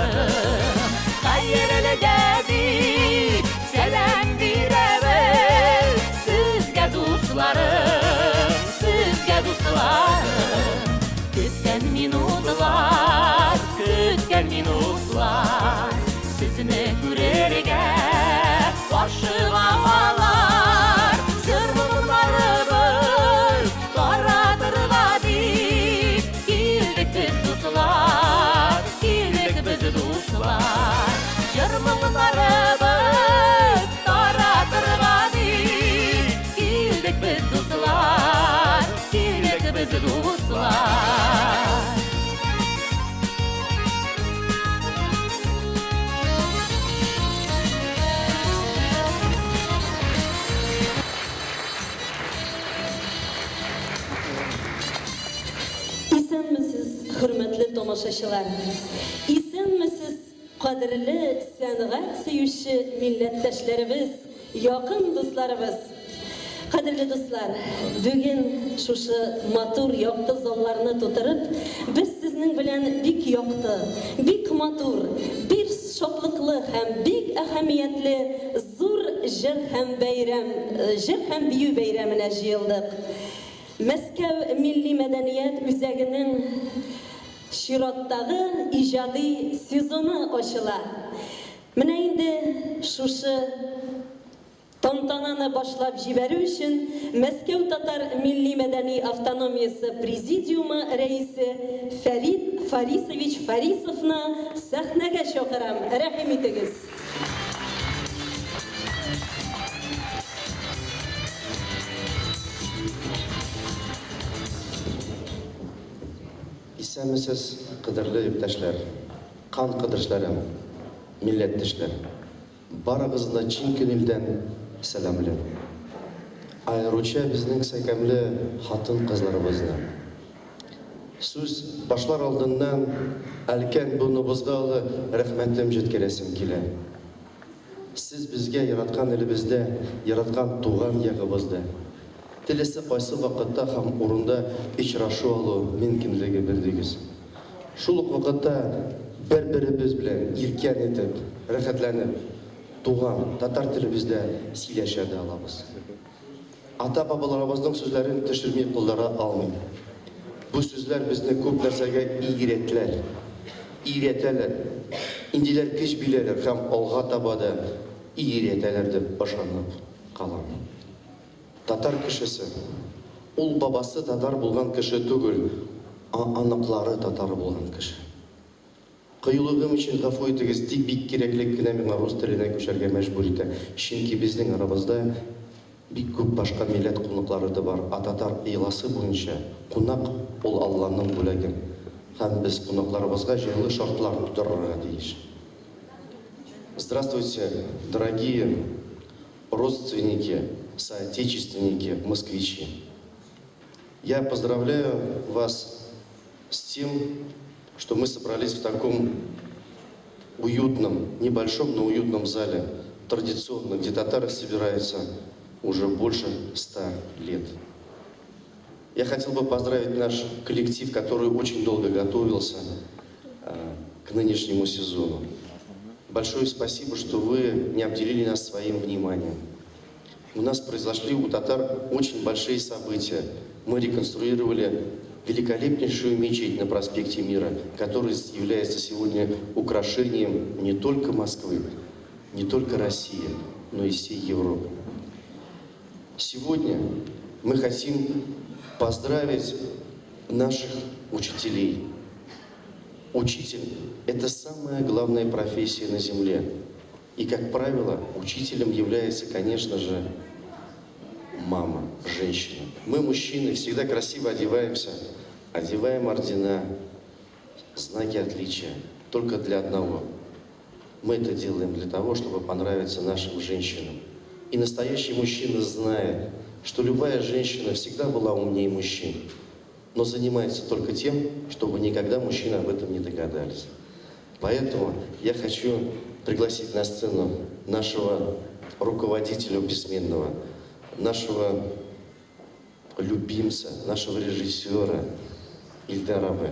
дусларым. Хәерлегә дип сәлам бирәбез сезгә, дусларым, сезгә, дусларым. Көткән минутлар, көткән минутлар, сезне күрергә ашыга алар. Җыр-моңнарыбыз таратырга дип килдек без, дуслар, килдек без, дуслар. Җыр-моңнарыбыз таратырга дип килдек без, дуслар, килдек без, дуслар. Исәнмесез, хөрмәтле тамашачылар! Исәнмесез, кадерле сәнгать сөюче милләттәшләребез, якын дусларыбыз! Кадерле дуслар, бүген шушы матур якты залларны тутырып, без сезнең белән бик якты, бик матур, бир шатлыклы һәм бик әһәмиятле зур җыр һәм бәйрәм, җыр һәм бию бәйрәменә җыелдык. Мәскәү милли мәдәният үзәгенең чираттагы иҗади сезоны ачыла. Менә инде шушы Тантананы башлап җибәрү өчен Мәскәү татар милли-мәдәни автономиясе президиумы рәисе Фәрит Фарисович Фарисовны сәхнәгә чакырам, рәхим итегез. Исәнмесез, кадерле иптәшләр, кан кадершләрем, милләттәшләр! Барыгызны да чин күнелдән сәламлим. Аеруча безнең сәкәмле хатын-кызларыбызны. Сүз башлар алдыннан әлкән буыныбызга олы рәхмәтем җиткерәсем килә. Сез безгә яраткан илебездә, яраткан туган ягыбызда, теләсә кайсы вакытта һәм урында очрашу алу мөмкинлеге бирдегез. Шул ук вакытта бер-беребез белән иркен итеп, рәхәтләнеп, туган татар телебездә сөйләшә дә алабыз. Ата-бабаларыбызның сүзләрен төшерми калдыра алмыйм. Бу сүзләр безне күп нәрсәгә игрәтләр, өйрәтәләр, индиләр көч бирәләр һәм алга таба да өйрәтәләр дип ышанып калам. Татар кешесе, ул бабасы татар булган кеше түгел, а аныклары татар булган кеше. Кыюлыгым өчен гафу итегез, тик бик кирәклек кенә миңа рус теленә күчәргә мәҗбүр итә, чөнки безнең арабызда бик күп башка милләт кунаклары да бар, а татар йоласы буенча, кунак, ул Алланың бүләге, һәм без кунакларыбызга җайлы шартлар тудырырга тиеш. Здравствуйте, дорогие родственники, соотечественники, москвичи. Я поздравляю вас с тем, что мы собрались в таком уютном, небольшом, но уютном зале, традиционно, где татары собираются уже больше 100 лет. Я хотел бы поздравить наш коллектив, который очень долго готовился к нынешнему сезону. Большое спасибо, что вы не обделили нас своим вниманием. У нас произошли у татар очень большие события. Мы реконструировали великолепнейшую мечеть на проспекте Мира, которая является сегодня украшением не только Москвы, не только России, но и всей Европы. Сегодня мы хотим поздравить наших учителей. Учитель – это самая главная профессия на Земле. И, как правило, учителем является, конечно же, мама, женщина. Мы, мужчины, всегда красиво одеваемся, одеваем ордена, знаки отличия только для одного. Мы это делаем для того, чтобы понравиться нашим женщинам. И настоящий мужчина знает, что любая женщина всегда была умнее мужчин, но занимается только тем, чтобы никогда мужчины об этом не догадались. Поэтому я хочу пригласить на сцену нашего руководителя бессменного, нашего любимца, нашего режиссера Ильдара Б.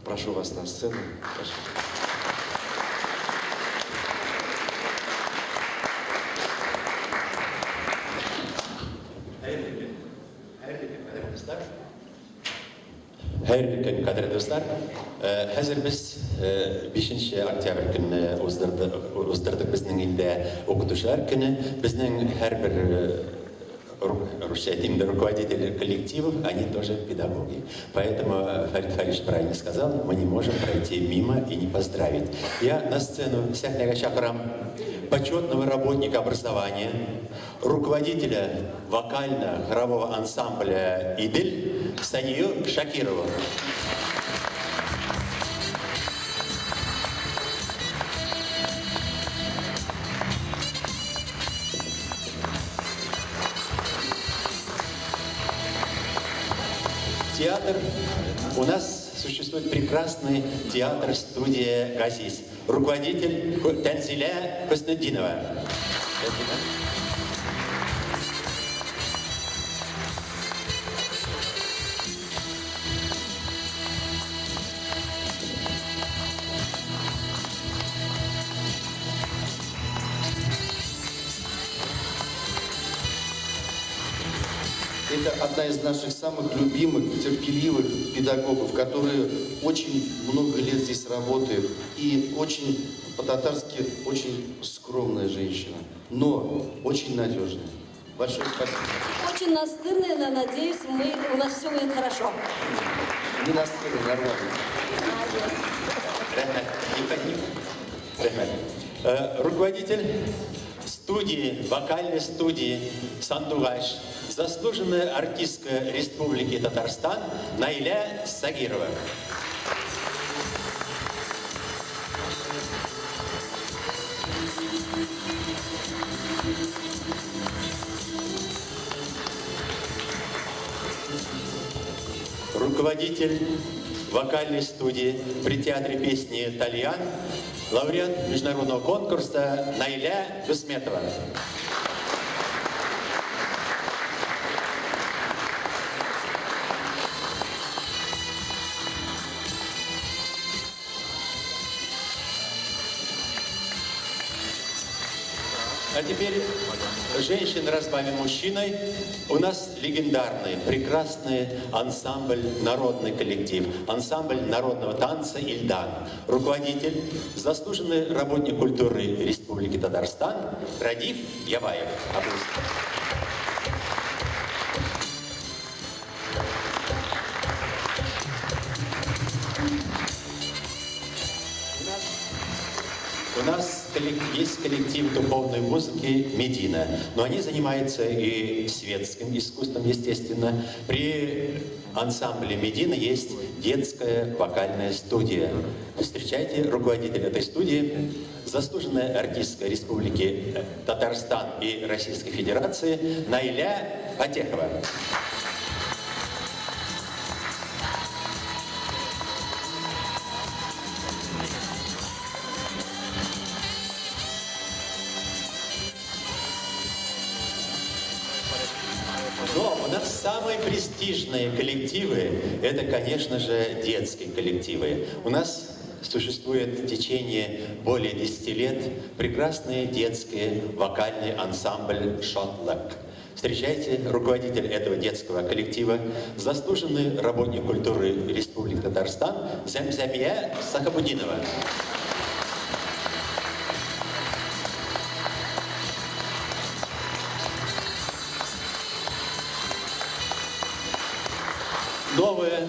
Прошу вас на сцену. Прошу. Дуслар. Хәерле көн, кадерле дуслар. Хәзер без 5 октябрь көнне уздырдык безнең илдә укытучылар көне. Безнең һәрбер русча әйтим, руководители коллективов, они тоже педагоги. Поэтому Фарид Фарич правильно сказал, мы не можем пройти мимо и не поздравить. Я на сцену сәхнәгә чакырам почетного работника образования, руководителя вокально-хорового ансамбля «Идель» Санию Шакирову. Театр. У нас существует прекрасный театр-студия «Газиз». Руководитель Танзиля Хуснутдинова. Танзиля. Это одна из наших самых любимых, терпеливых педагогов, которые очень много лет здесь работают. И очень, по-татарски, очень скромная женщина, но очень надежная. Большое спасибо. Очень настырная, но, надеюсь, у нас все будет хорошо. Не настырная, нормально. Рәхмәт. Руководитель студии, вокальной студии «Сандугаш», заслуженная артистка Республики Татарстан Наиля Сагирова. Руководитель вокальной студии при театре песни «Тальян», лауреат международного конкурса Наиля Дусметова. А теперь женщин разбавим мужчиной. У нас легендарный, прекрасный ансамбль, народный коллектив, ансамбль народного танца «Ильдан». Руководитель, заслуженный работник культуры Республики Татарстан Радиф Яваев. Аплодисменты. У нас есть коллектив духовной музыки «Медина», но они занимаются и светским искусством, естественно. При ансамбле «Медина» есть детская вокальная студия. Встречайте руководителя этой студии, заслуженная артистка Республики Татарстан и Российской Федерации Наиля Фатехова. Но у нас самые престижные коллективы – это, конечно же, детские коллективы. У нас существует в течение более 10 лет прекрасный детский вокальный ансамбль «Шотлак». Встречайте руководитель этого детского коллектива, заслуженный работник культуры Республики Татарстан Замзамия Сахабудинова. Новые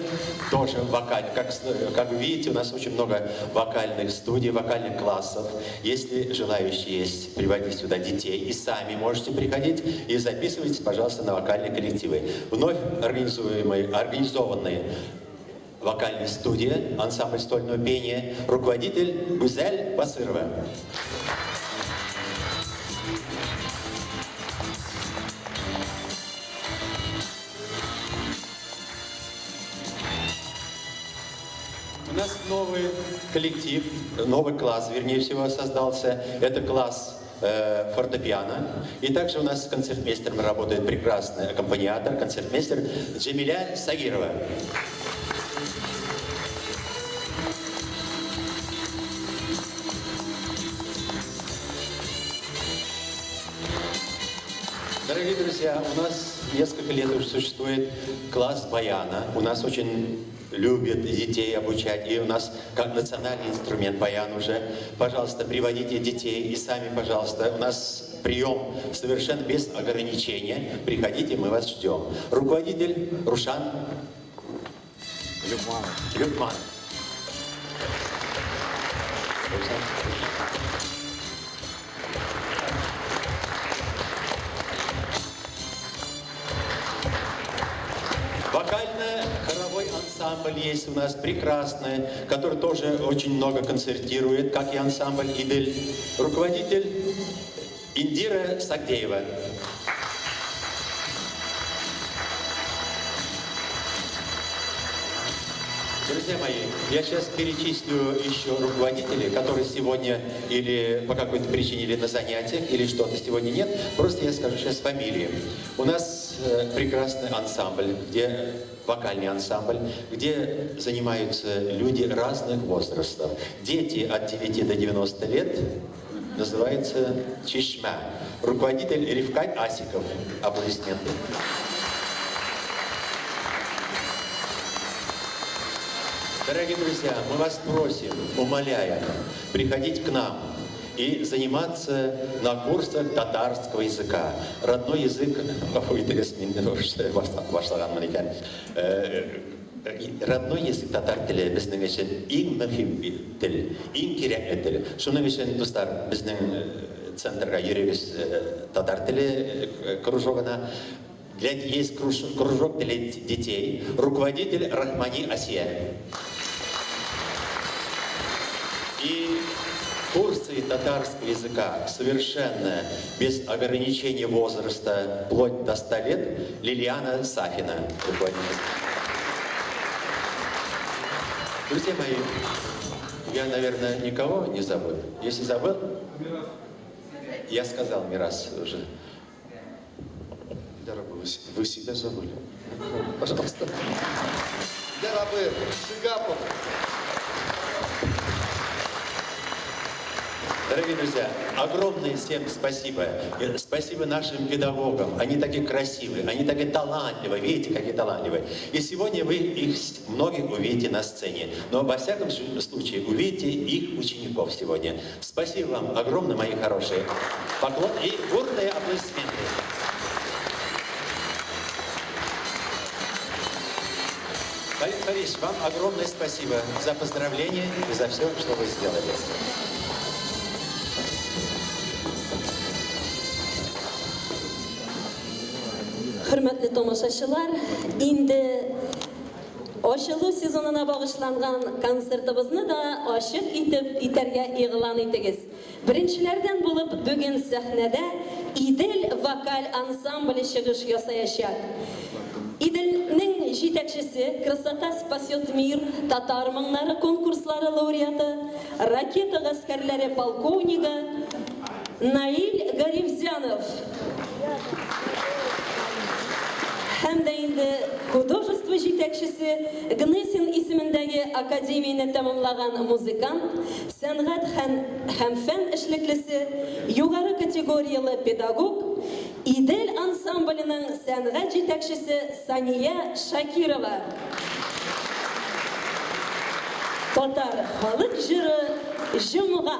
тоже вокаль. Как вы видите, у нас очень много вокальных студий, вокальных классов. Если желающие есть, приводите сюда детей. И сами можете приходить и записывайтесь, пожалуйста, на вокальные коллективы. Вновь организованные вокальные студии, ансамбль стольного пения, руководитель Гузель Басырова. У нас новый коллектив, новый класс, вернее всего, создался. Это класс фортепиано. И также у нас с концертмейстером работает прекрасный аккомпаниатор, концертмейстер Джамиля Сагирова. Дорогие друзья, у нас несколько лет уже существует класс баяна. У нас очень любят детей обучать. И у нас как национальный инструмент баян уже. Пожалуйста, приводите детей и сами, пожалуйста. У нас прием совершенно без ограничения. Приходите, мы вас ждем. Руководитель Рушан Люкманов. Люкман. Рушан. Вокально-хоровой ансамбль есть у нас прекрасный, который тоже очень много концертирует, как и ансамбль «Идель». Руководитель Индира Сагдеева. Друзья мои, я сейчас перечислю еще руководителей, которые сегодня или по какой-то причине, или на занятиях, или что-то сегодня нет. Просто я скажу сейчас фамилии. У нас прекрасный ансамбль, где вокальный ансамбль, где занимаются люди разных возрастов. Дети от 9 до 90 лет, называется «Чешма». Руководитель Рифкат Асиков. Аплодисменты. Дорогие друзья, мы вас просим, умоляем, приходить к нам и заниматься на курсах татарского языка. Родной язык, родной язык татар теле безнең өчен иң мөһим тел, иң кирәкле тел. Шуның өчен, дуслар, безнең центрга йөрегез татар теле кружогына. Есть кружок для детей. Руководитель Рахмани Асия. И курсы татарского языка совершенно без ограничения возраста, вплоть до 100 лет, Лилиана Сафина. Руководитель. Друзья мои, я, наверное, никого не забыл. Если забыл, я сказал Мирас уже. Дорогой, вы себя забыли. Пожалуйста. Дорогой, Шигапов. Дорогие друзья, огромное всем спасибо. Спасибо нашим педагогам. Они такие красивые, они такие талантливые. Видите, какие талантливые. И сегодня вы их многих увидите на сцене. Но во всяком случае увидите их учеников сегодня. Спасибо вам огромное, мои хорошие. Поклон и бурные аплодисменты. Борис Борисович, вам огромное спасибо за поздравления и за все, что вы сделали. Хөрмәтле тамашачылар, инде ачылу сезонына багышланган концертыбызны да ачык итеп итәргә игълан итегез. Беренчеләрдән булып бүген сәхнәдә Идел вокаль ансамбле чыгыш ясаячак. Иделнең җитәкчесе «Красота спасет мир» татар моңнары конкурслары лауреаты, ракета гаскәрләре полковнигы Наил Гарифзянов. Һәм дә инде художество җитәкчесе Гнесин исемендәге академияне тәмамлаган музыкант, сәнгать һәм фән эшлеклесе, югары категорияле педагог, Идел ансамбленең сәнгать җитәкчесе Сания Шакирова. Татар халык җыры Җомга.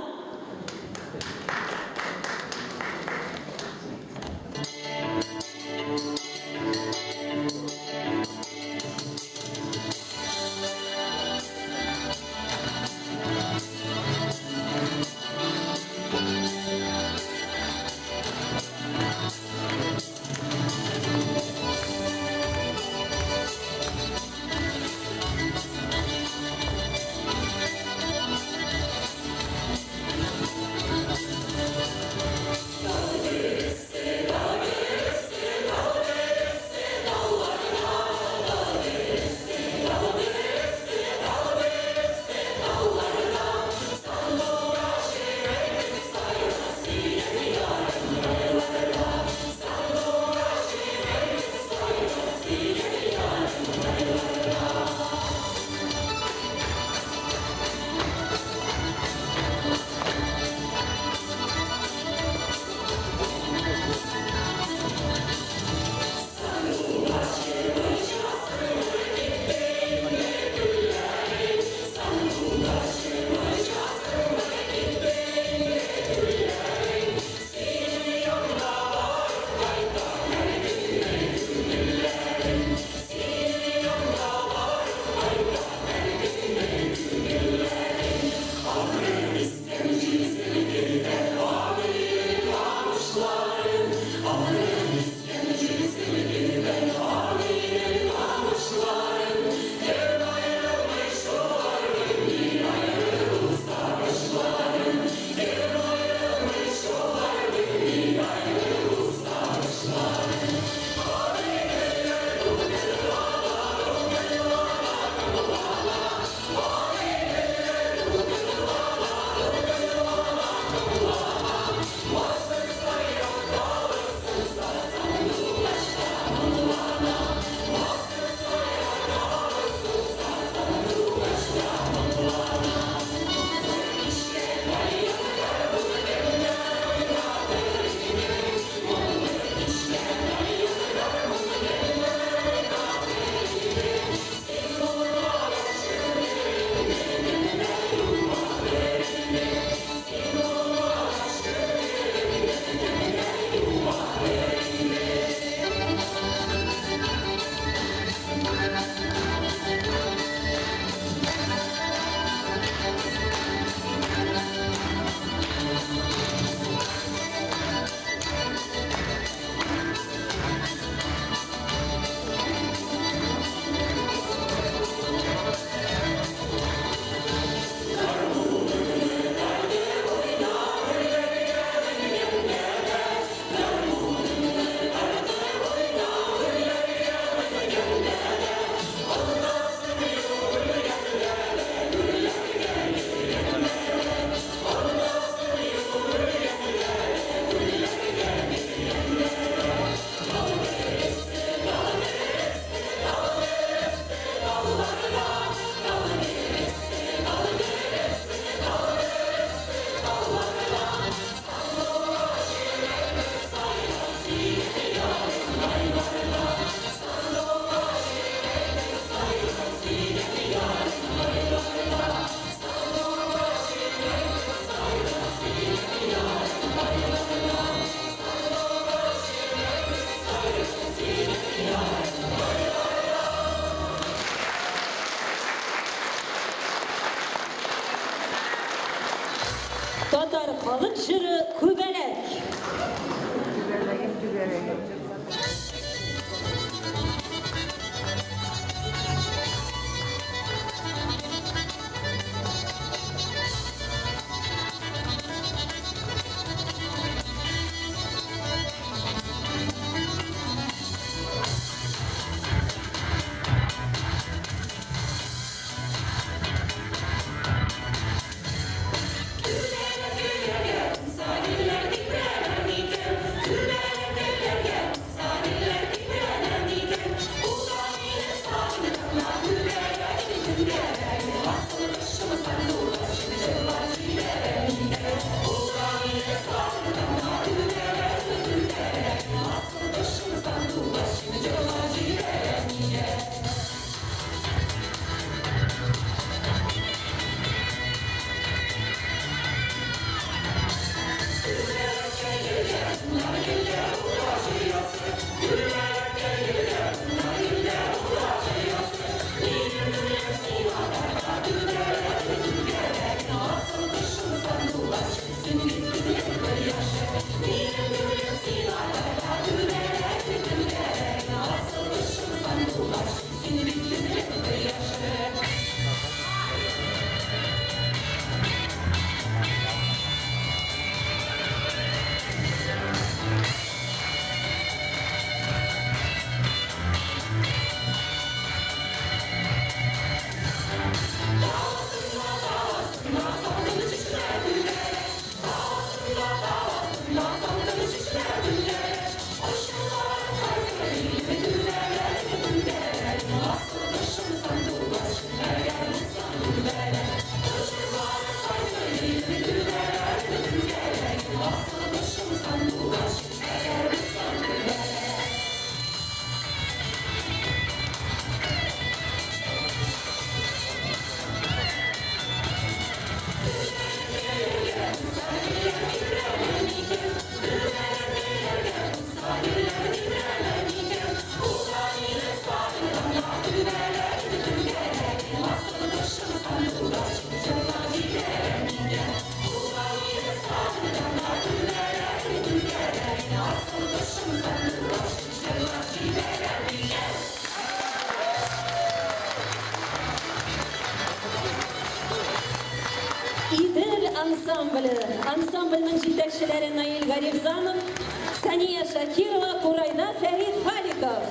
Татар халык җыры Күбәләк. Түгәрәгем, түгәрәгем. Идел ансамбле. Ансамбльнең җитәкчеләре Наил Гарифзанов, Сания Шакирова, курайда Фәрит Халиков.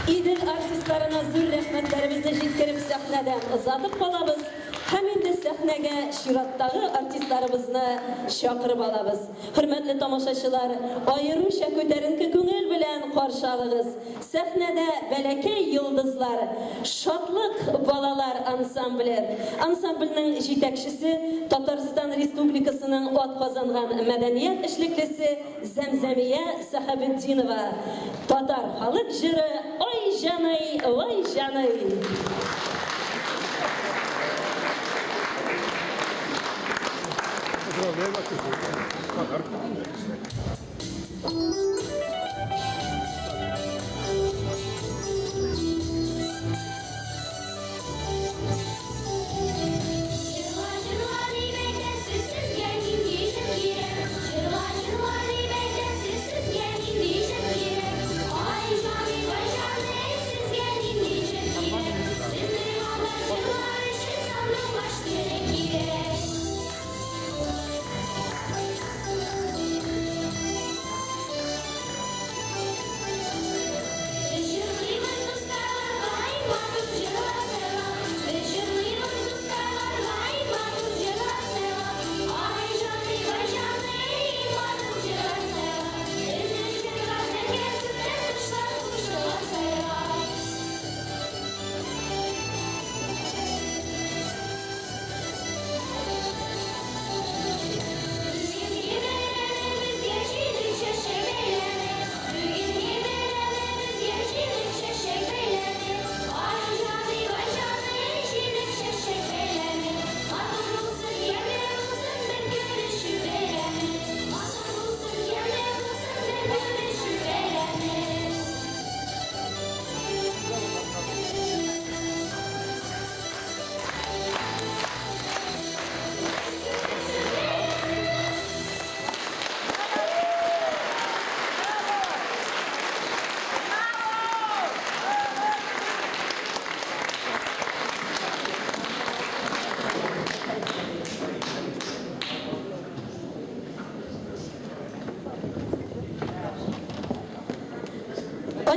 Идел артистларына зур рәхмәтләребезне җиткереп сәхнәдән озатып калабыз һәм инде сәхнәгә чираттагы артистларыбызны чакырып алабыз. Хөрмәтле тамашачылар, аеруча күтәренке күңел белән каршы алыгыз. Сәхнәдә Бәләкәй йолдызлар, Шатлык балалар ансамбле. Ансамбльнең җитәкчесе, Татарстан Республикасының атказанган мәдәният эшлеклесе Зәмзәмия Сәхәбетдинова. Татар халык җыры Ай җаный, вай җаный. Җырла, җырла дип әйтәсез, сезгә нинди җыр кирәк? Җырла, җырла дип әйтәсез, сезгә нинди җыр кирәк? Ай, җаный, вай, җаный, сезгә нинди җыр кирәк? Сезнең алда җырлар өчен сандугач теле кирәк.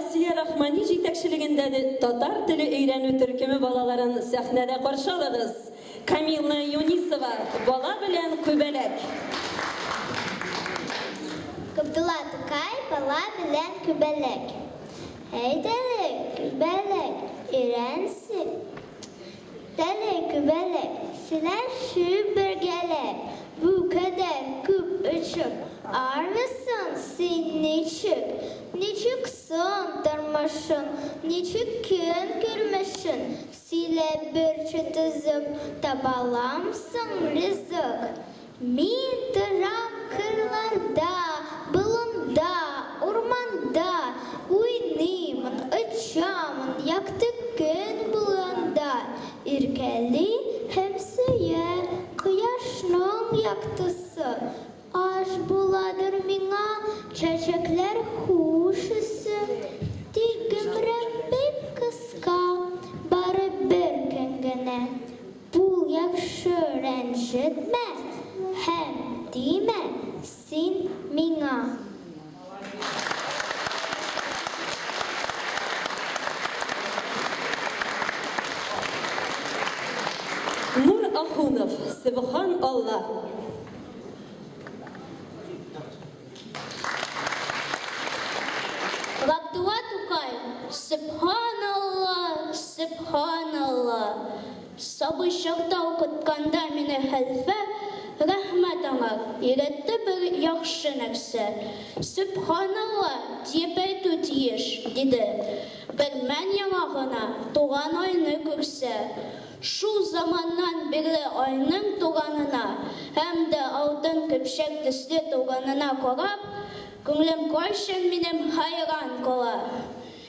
Асия Рахмани җитәкчелегендәге татар теле өйрәнү төркеме балаларын сәхнәдә каршы алыгыз. Камилла Юнисова, Бала белән күбәләк. Габдулла Тукай, Бала белән күбәләк. Әйдәле, күбәләк, өйрәнсен. Тәле күбәләк, сөйләшеп бергәләп, бу кадәр күп очып, армыйсың син ничек? Ничек соң тормышың, ничек көн күрмешең, сөйлә берчә төзеп, табаламсың ризык? Мин торам кырларда, болында, урманда, Уйныймын, очамын якты көн булганда, Иркәли һәм сөя кояшның яктысы. Аш буладыр миңа чәчәкләр хуш исе. Тик гомерем бик кыска, бары бер көн генә. Бул яхшы, рәнҗетмә һәм тимә син миңа. Нур Ахунов, Сөбхан Алла. Габдулла Тукай, Сөбханалла, сөбханалла. Сабый чакта укытканда мине хәлфә, рәхмәт аңа, өйрәтте бер яхшы нәрсә. Сөбханалла диеп әйтү тиеш, диде. Бермәл яңа гына туган айны күрсә. Шул заманнан бирле айның туганына һәм дә алтын көпчәк төсле туганына карап, күңелем кайчан минем хәйран кала.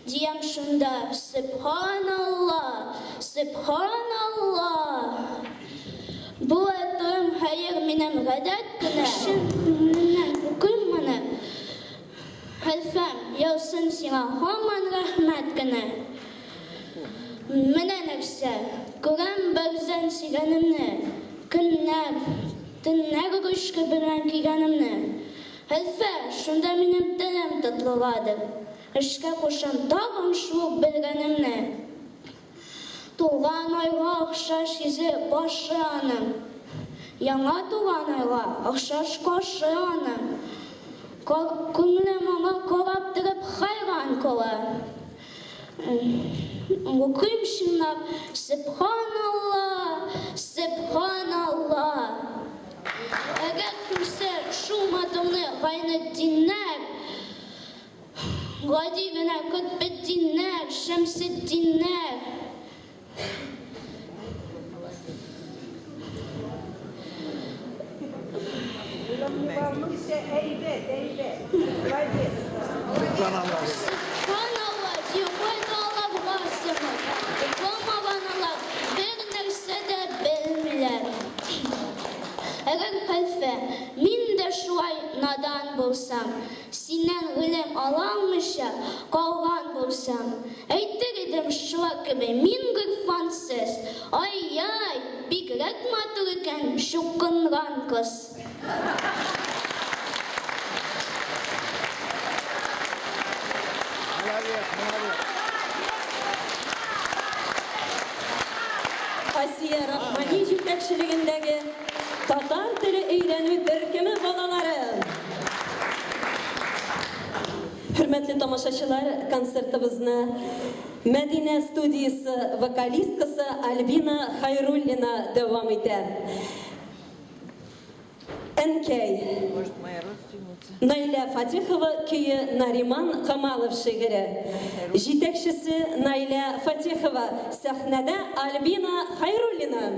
Диям шунда, Сөбханалла, сөбханалла! Бу әйтүем хәер минем гадәт кенә. Чын күңелемнән укыйм моны, хәлфәм, яусын сиңа һаман рәхмәт кенә. Менә нәрсә, күрәм бәрзән сөйгәнемне, Көннәр, төннәр ручка белән көйгәнемне. Хәлфә, шунда минем телем тотлыгадыр. Эшкә кушам тагын шул белгәнемне. Тулган айга охшаш йөзе, башы аның. Яңа туган айга охшаш кашы аның. Күңелем аңа карап торып хәйран кала. Укыйм чынлап, Сөбханалла, Сөбханалла. Әгәр күрсә шул матурны Гайнетдиннәр, Гади генә Котбетдиннәр, Шәмсетдиннәр. Сөбханалла, дип аларга сыман. Укымаган алар бернәрсә дә белмиләр. Әгәр хәлфә, мин дә шулай надан булсам, Синнән гыйлем алалмыйча калган булсам, Әйтер идем шулар кеби мин гыйрфансыз, Ай-яй, бигрәк матур икән чукынган кыз. Молодец, молодец. Асия Рахмани җитәкчелегендәге татар теле өйрәнү төркеме балалары. Хөрмәтле тамашачылар, концертыбызны Мәдинә студиясе вокалисткасы Альбина Хайруллина дәвам итә. Әнкәй. Наилә Фатихова көе Нариман Камалов шигыре. Җитәкчесе Наилә Фатихова, сәхнәдә Альбина Хайруллина.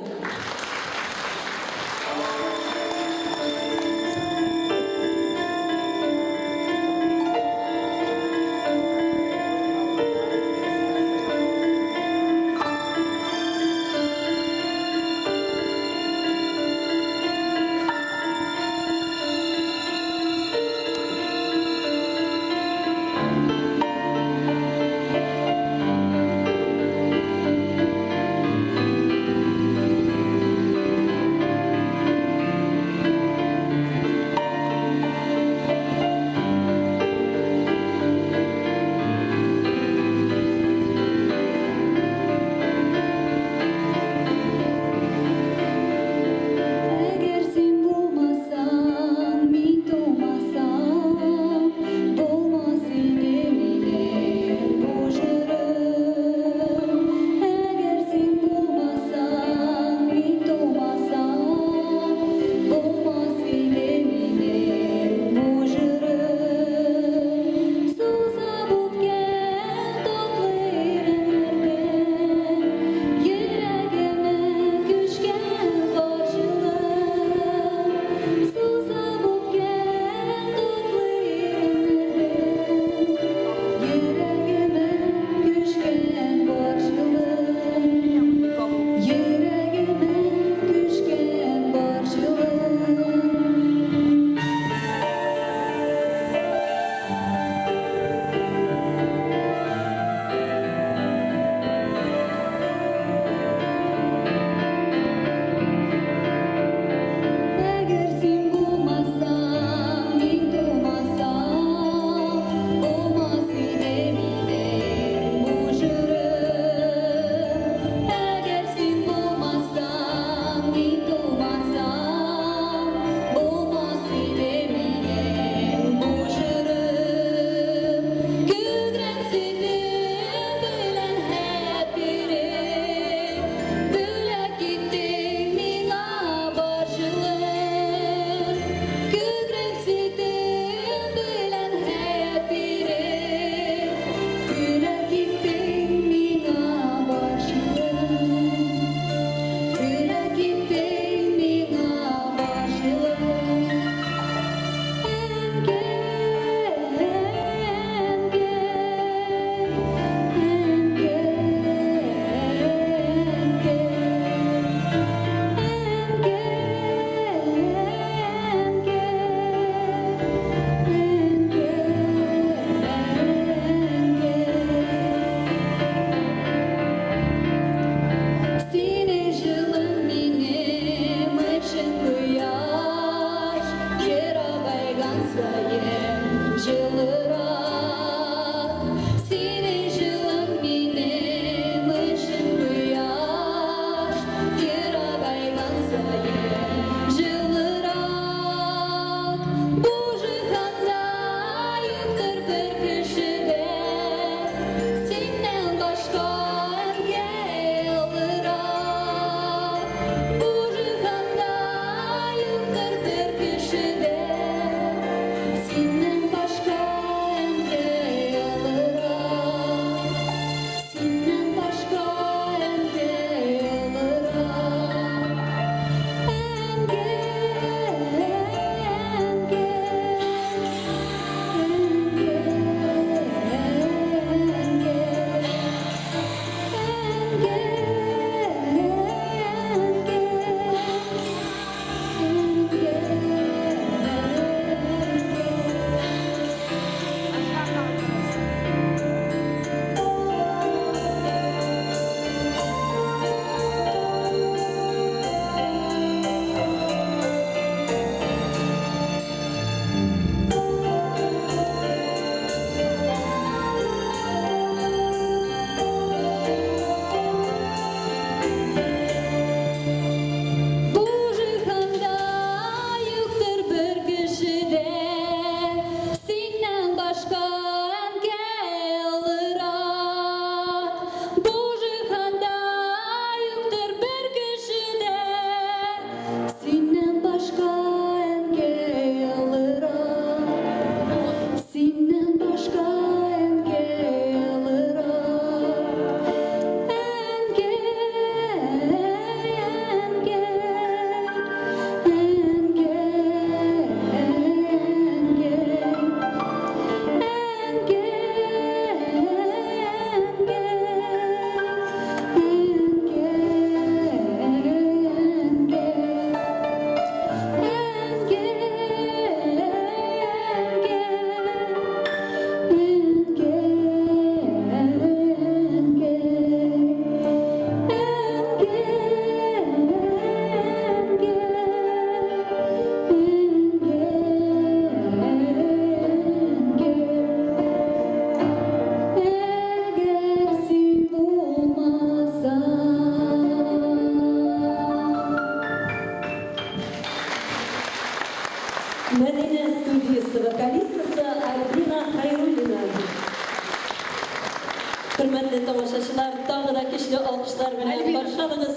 Хөрмәтле тамашачылар, тагы да көчле алкышлар белән каршы алыгыз.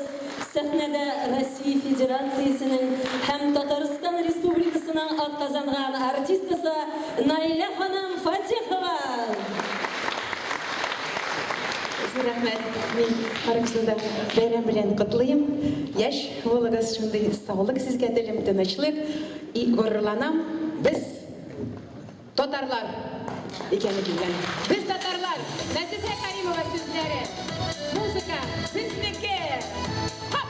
Сәхнәдә Россия Федерациясенең һәм Татарстан Республикасының атказанган артисткасы Наилә ханым Фатехова. Зур рәхмәт. Мин барыгызны да бәйрәм белән котлыйм. Яшь булыгыз, шундый саулык сезгә телим, тынычлык. И горурланам, без татарлар икәнлек белән. Без татарлар! Нәзифә Кәримова сүзләре. Музыка безнеке! Хоп!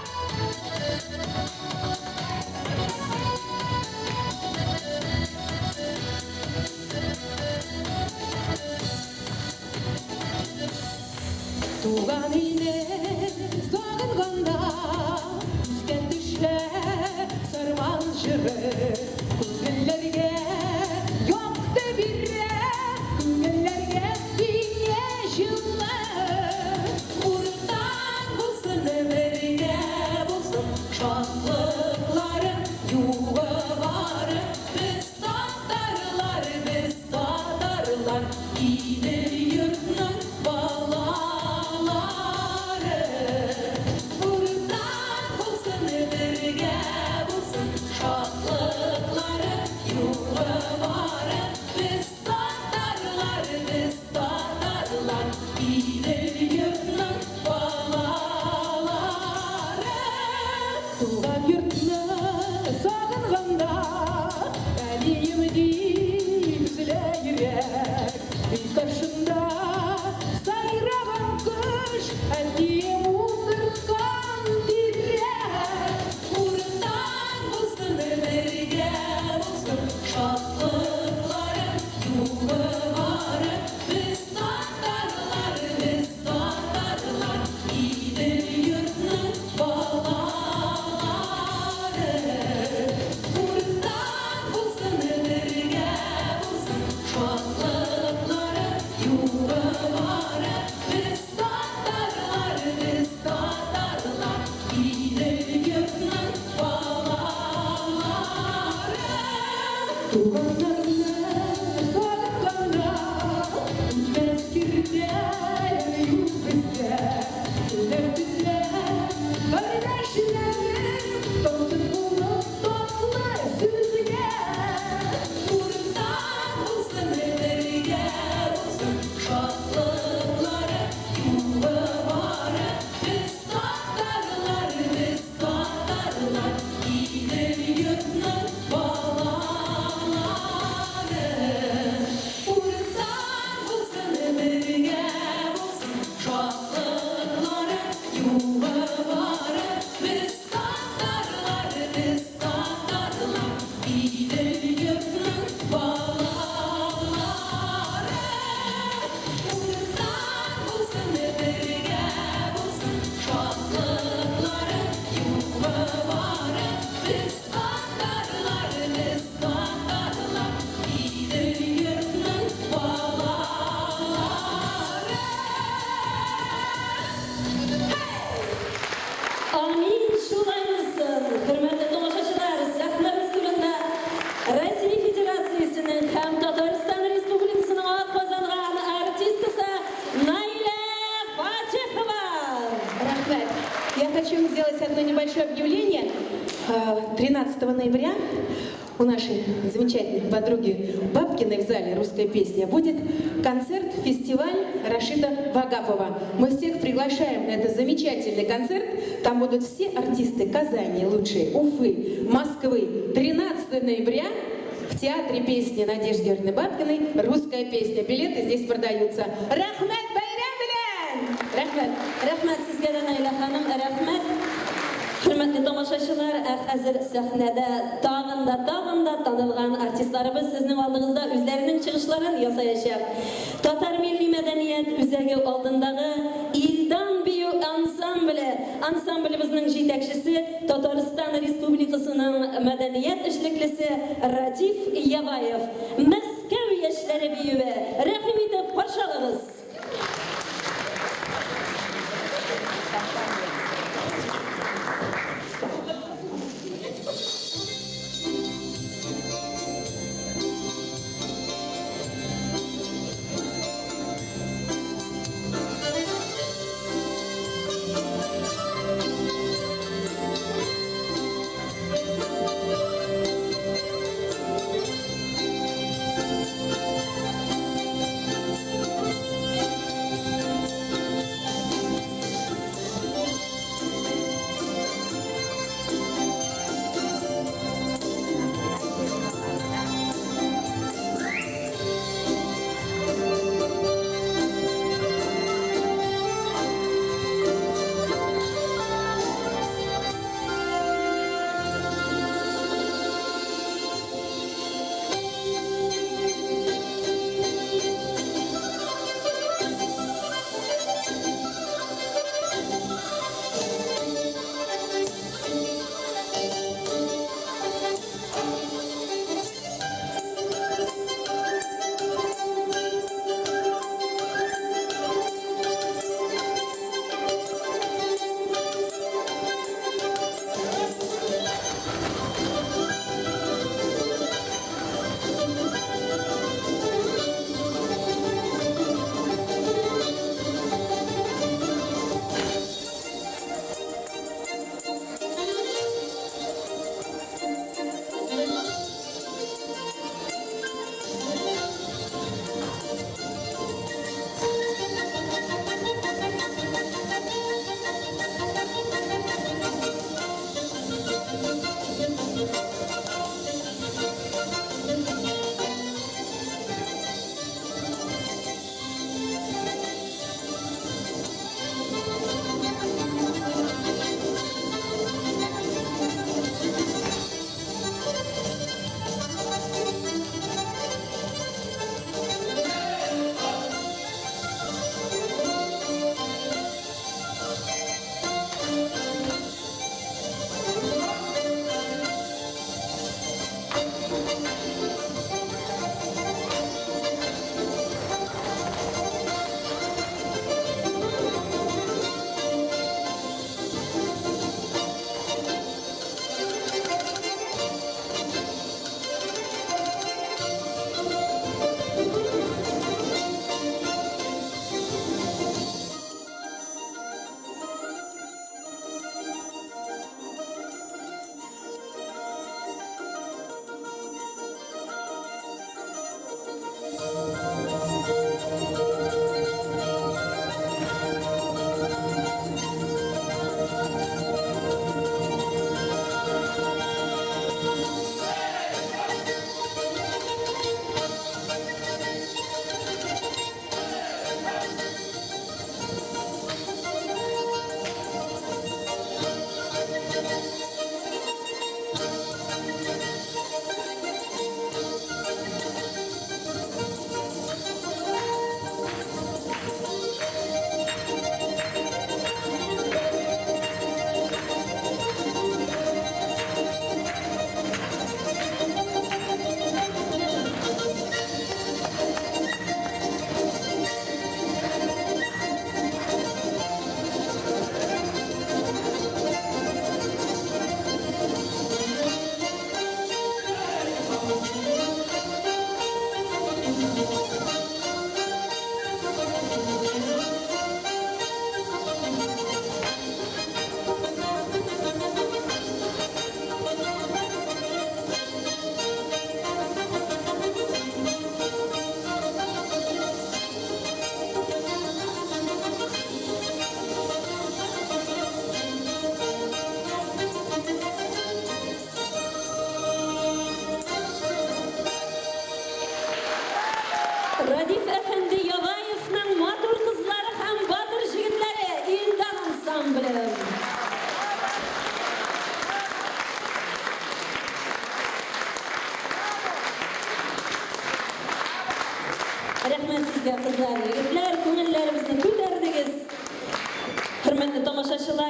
Туган илне сагынганда Искә төшә Сарман җыры. Күңелләргә якты бирә, Күңелләргә иңә җылы. Уртак булсын, бергә булсын Шатлыклары, югы бары. Без татарлар, без татарлар, Идел-йортның балалары. Уртак булсын, бергә булсын Шатлыклары, югы бары. Без татарлар, без татарлар, Идел-йортның балалары. Туган йортны сагынганда, Әнием дип өзелә йөрәк. Өй каршында сайраган кош, Әтием утырткан тирәк. Уртак булсын, бергә булсын Шатлыклары, югы бары. Без татарлар, без татарлар, Идел-йортның балалары. Уртак булсын, бергә булсын Шатлыклары, югы бары. Без татарлар, без татарлар, Идел-йортның балалары. Туганнарны сагынганда, Үтмәс киртәләр юк бездә. Көннәр төннәр, кардәшләрем, Тансык булып татлы сүзгә. Уртак булсын, бергә булсын Шатлыклары, югы бары. Без татарлар, без татарлар, Идел-йортның балалары. Уртак булсын, бергә булсын Шатлыклары, югы бары. Без татарлар, без татарлар, Идел-йортның балалары. Уртак булсын, бергә булсын Шатлыклары, югы бары. Без татарлар, без татарлар, Идел-йортның балалары. Амин, шулай булсын. Хөрмәтле тамашачылар, сәхнәбез түрендә Россия Федерациясенең һәм Татарстан Республикасының атказанган артисткасы Наилә Фатихова. Рәхмәт. Я хочу сделать одно небольшое объявление. 13 ноября у нашей замечательной подруги Бабкиной в зале «Русская песня» будет концерт-фестиваль Рашида Вагапова. Мы всех приглашаем на этот замечательный концерт. Там будут все артисты Казани лучшие, Уфы, Москвы. 13 ноября в Театре песни Надежды Георгиевны Бабкиной «Русская песня». Билеты здесь продаются. Рәхмәт, бәйрәм белән! Рәхмәт. Рәхмәт сезгә дә, Наилә ханым, рәхмәт. Хөрмәтле тамашачылар, ә хәзер сәхнәдә тагын да, тагын да танылган артистларыбыз сезнең алдыгызда үзләренең чыгышларын ясаячак. Татар милли мәдәният үзәге алдындагы Илдан бию ансамбле, ансамблебезнең җитәкчесе Татарстан Республикасының мәдәният эшлеклесе Радиф Яваев. Мәскәү яшьләре биюе. Рәхим итеп каршы алыгыз.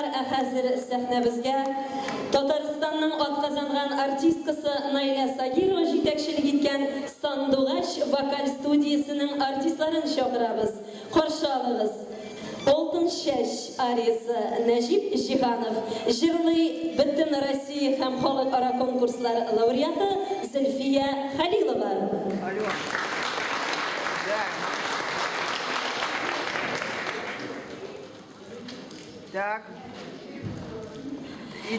тамашачылар, ә хәзер сәхнәбезгә Татарстанның атказанган артисткасы Наилә Сагирова җитәкчелек иткән Сандугач вокаль студиясенең артистларын чакырабыз. Каршы алыгыз. Алтын чәч ариясе Нәҗип Җиһанов, җырлый бөтен Россия һәм халыкара конкурслар лауреаты Зөлфия Хәлилова. Алло. Да. Так.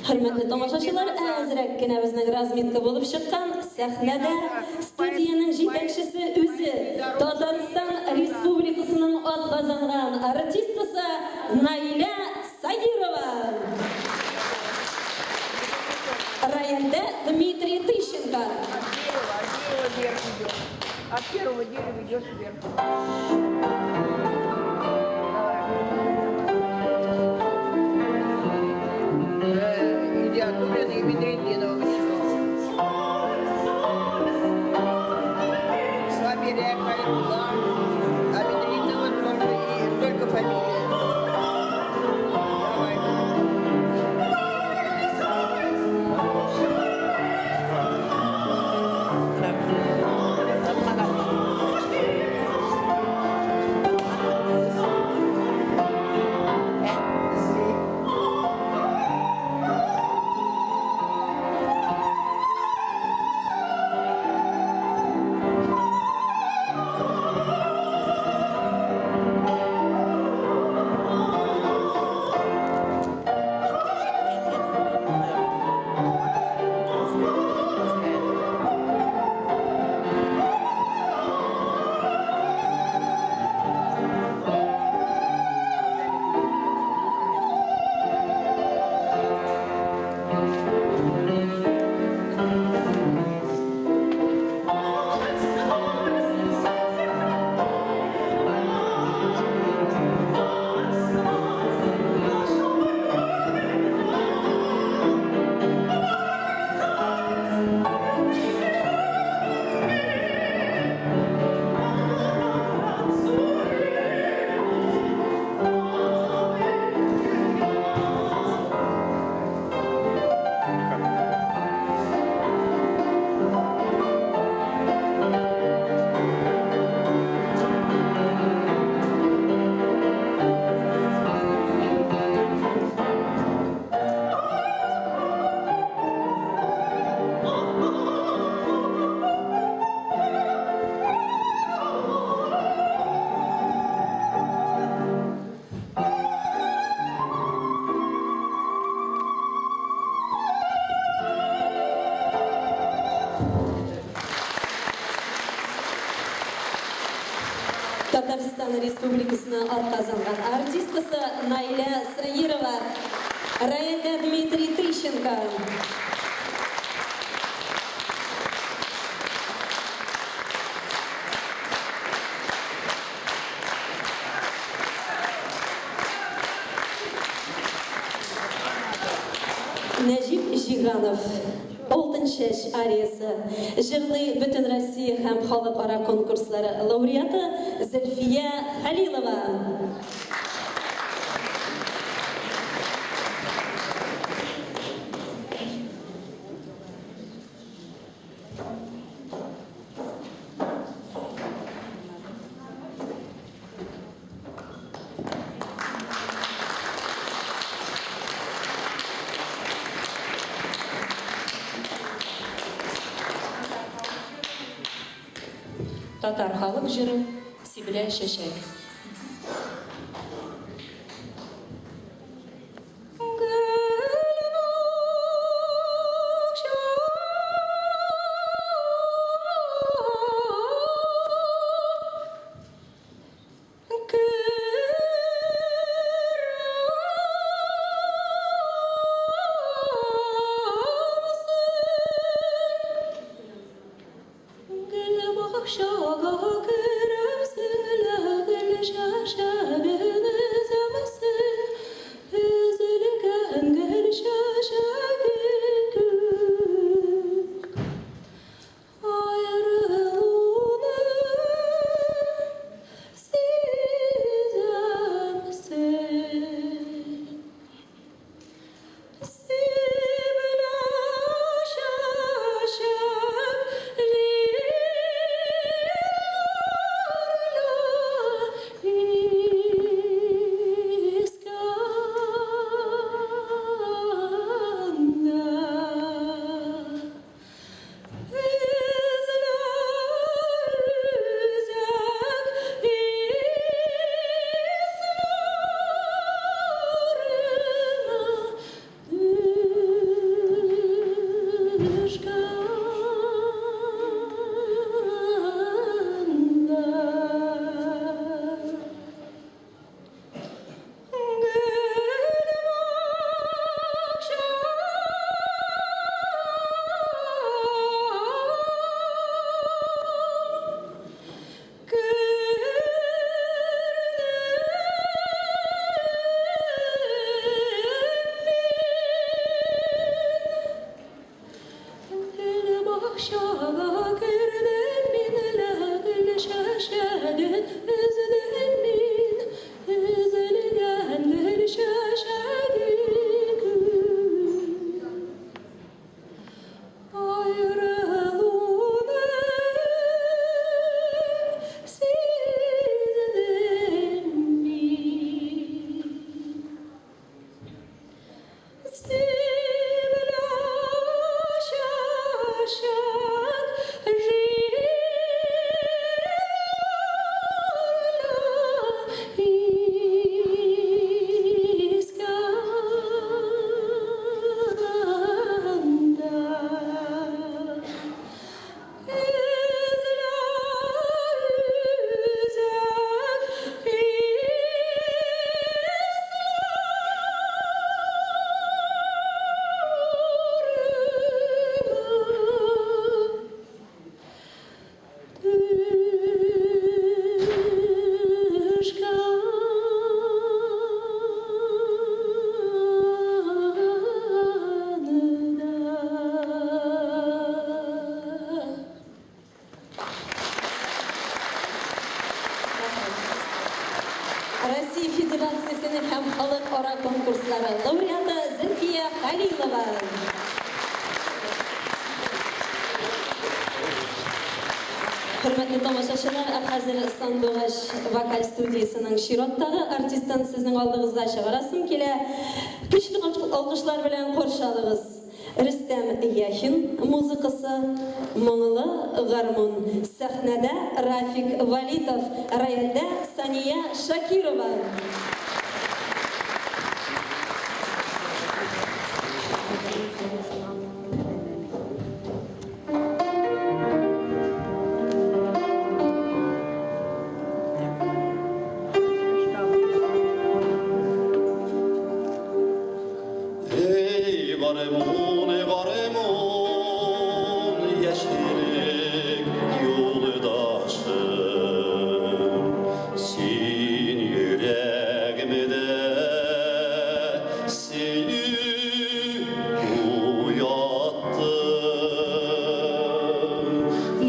Хөрмәтле тамашачылар, әзрәк кенә безнең разминка булып чыккан. Сәхнәдә студиянең җитәкчесе үзе, Татарстан Республикасының атказанган артисткасы Наилә Сагирова. Рояльдә Дмитрий Тыщенко. От дерева, от дерева вверх идешь. От первого дерева идешь вверх. Давай. Идиатуллина и Бедретдинова внизу. Сабиря Хайрулла, а Бедретдинова только, и, только фамилия. Давай. Татарстан Республикасының атказанган артисткасы Наилә Саирова, рояльдә Дмитрий Тыщенко. Нәҗип Җиһанов, Алтын чәч ариясе, җырлый бөтен Россия һәм халыкара конкурслары лауреаты Зөлфия Хәлилова. Татар халык җыры Сибелә чәчәк. Гөл бакчага керәмсең лә, гөл. халыкара конкурслары лауреаты Зөлфия Хәлилова. Хөрмәтле тамашачылар, ә хәзер Сандугач вокаль студиясенең чираттагы артистын сезнең алдыгызга чыгарасым килә. Көчле алкышлар белән каршы алыгыз. Рөстәм Яхин музыкасы, Моңлы гармун. Сәхнәдә Рафик Валитов, рояльдә Сания Шакирова. Ey garmon, garmon, yeşillik yoldaşım. Sen yüreğimde seni uyattın.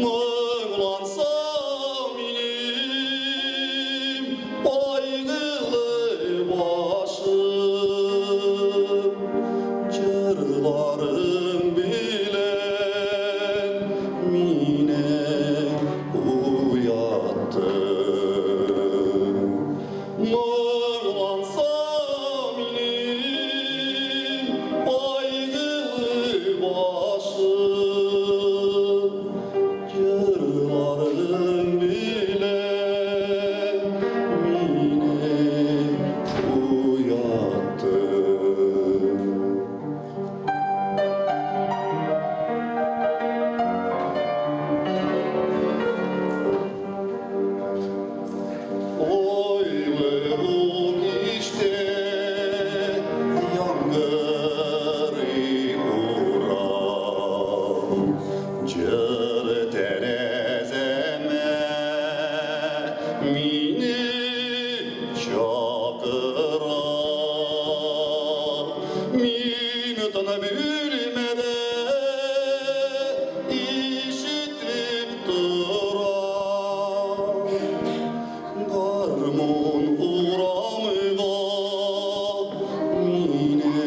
Mınglansam ilim, kaygılı başım. Cırlarım bilen mine uyattın. Mınglansam ilim, kaygılı başım. Cırlarım bilen mine uyattın. Ойлы кичте яңгырый урам, Җыр тәрәзәмә мине чакыра. Мин тын бүлмәдә ишетеп торам. Гармун урамга мине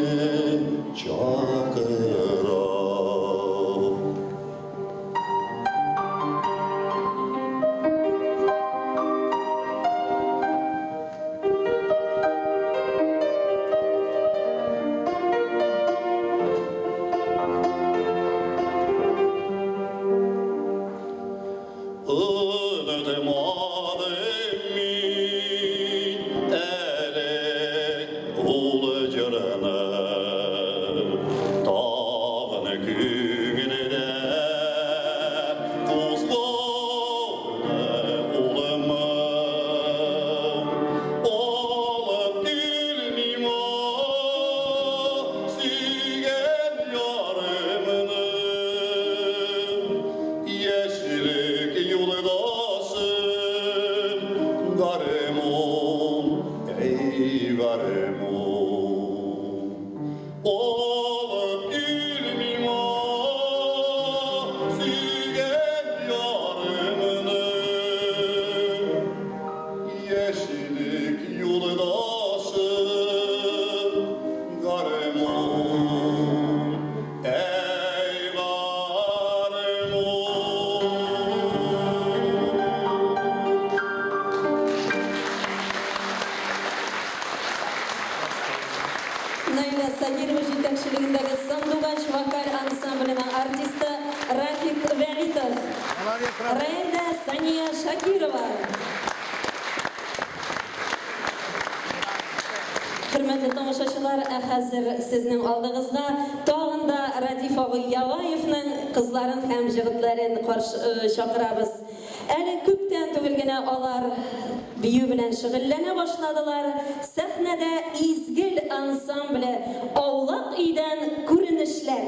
чакыра. Unutmadım мин әле ул җырны. Тагын күңелдә кузгалды ул моң. Алып кил миңа сөйгән ярымны. Яшьлек юлдашым, гармун, ey гармун. Алып кил миңа сөйгән ярымны. Яшьлек юлдашым, гармун, ey гармун. Наилә Сагирова җитәкчелегендәге Сандугач вокаль ансамбленең артисты Рафик Вәлитов. Молодец, Рафик. Рояльдә Сания Шакирова. Хөрмәтле тамашачылар, ә хәзер сезнең алдыгызга тагын да Радиф абый Яваевның кызларын һәм җегетләрен каршы чакырабыз. Әле күптән түгел генә алар бию белән шөгыльләнә башладылар. Сәхнәдә Изгел ансамбле Аулак өйдән күренешләр.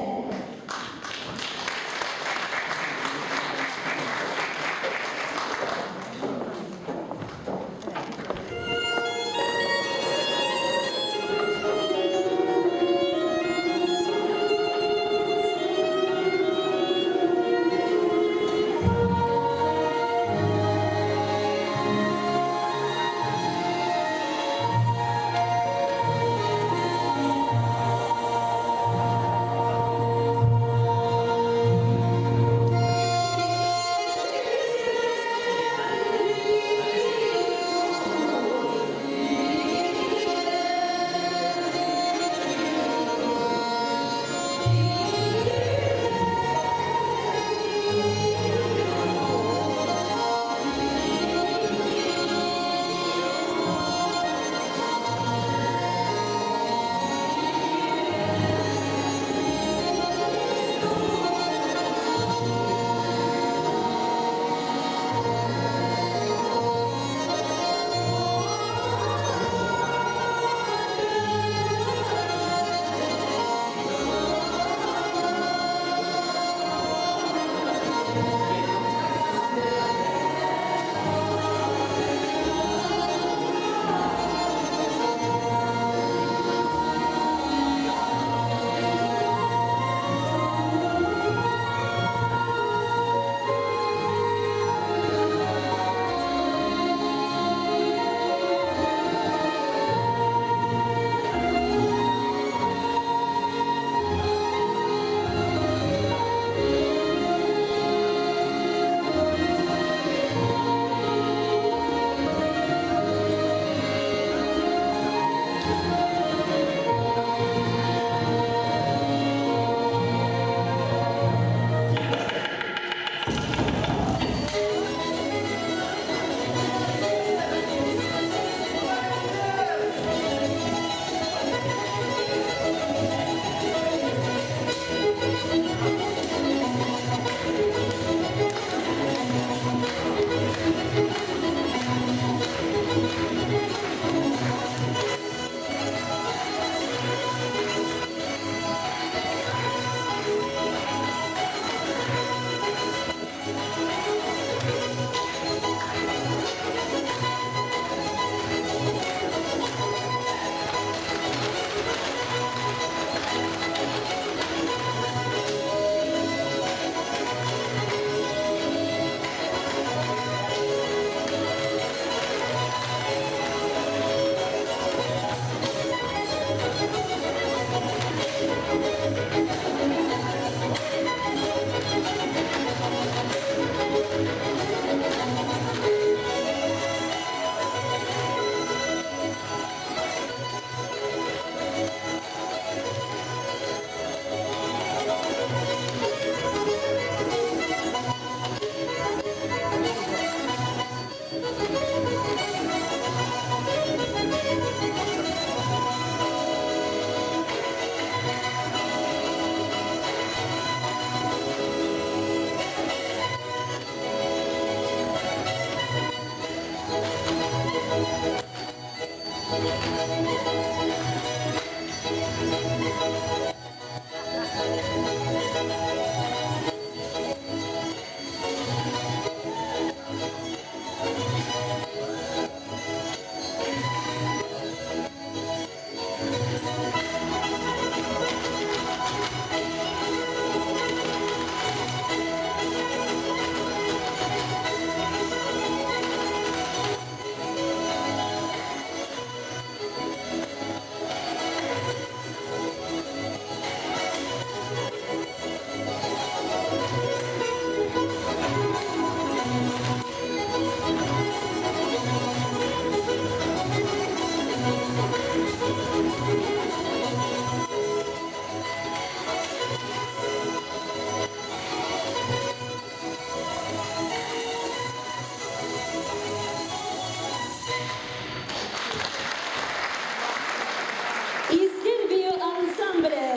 Изгел бию ансамбле.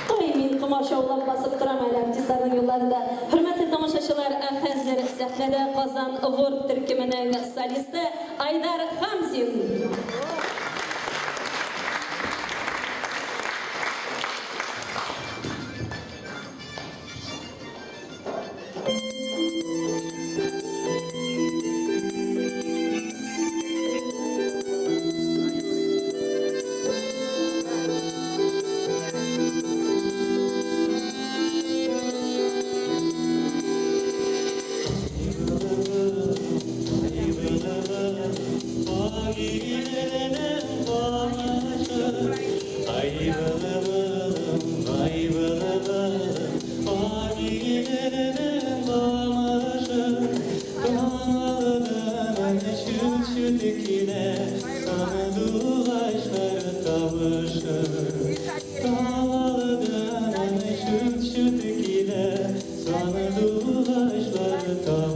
Ой, мин комачаулап басып торам әле артистларның юлларында. Хөрмәтле тамашачылар, ә хәзер сәхнәдә Казан Ворд төркеменең солисты Айдар Хамзин.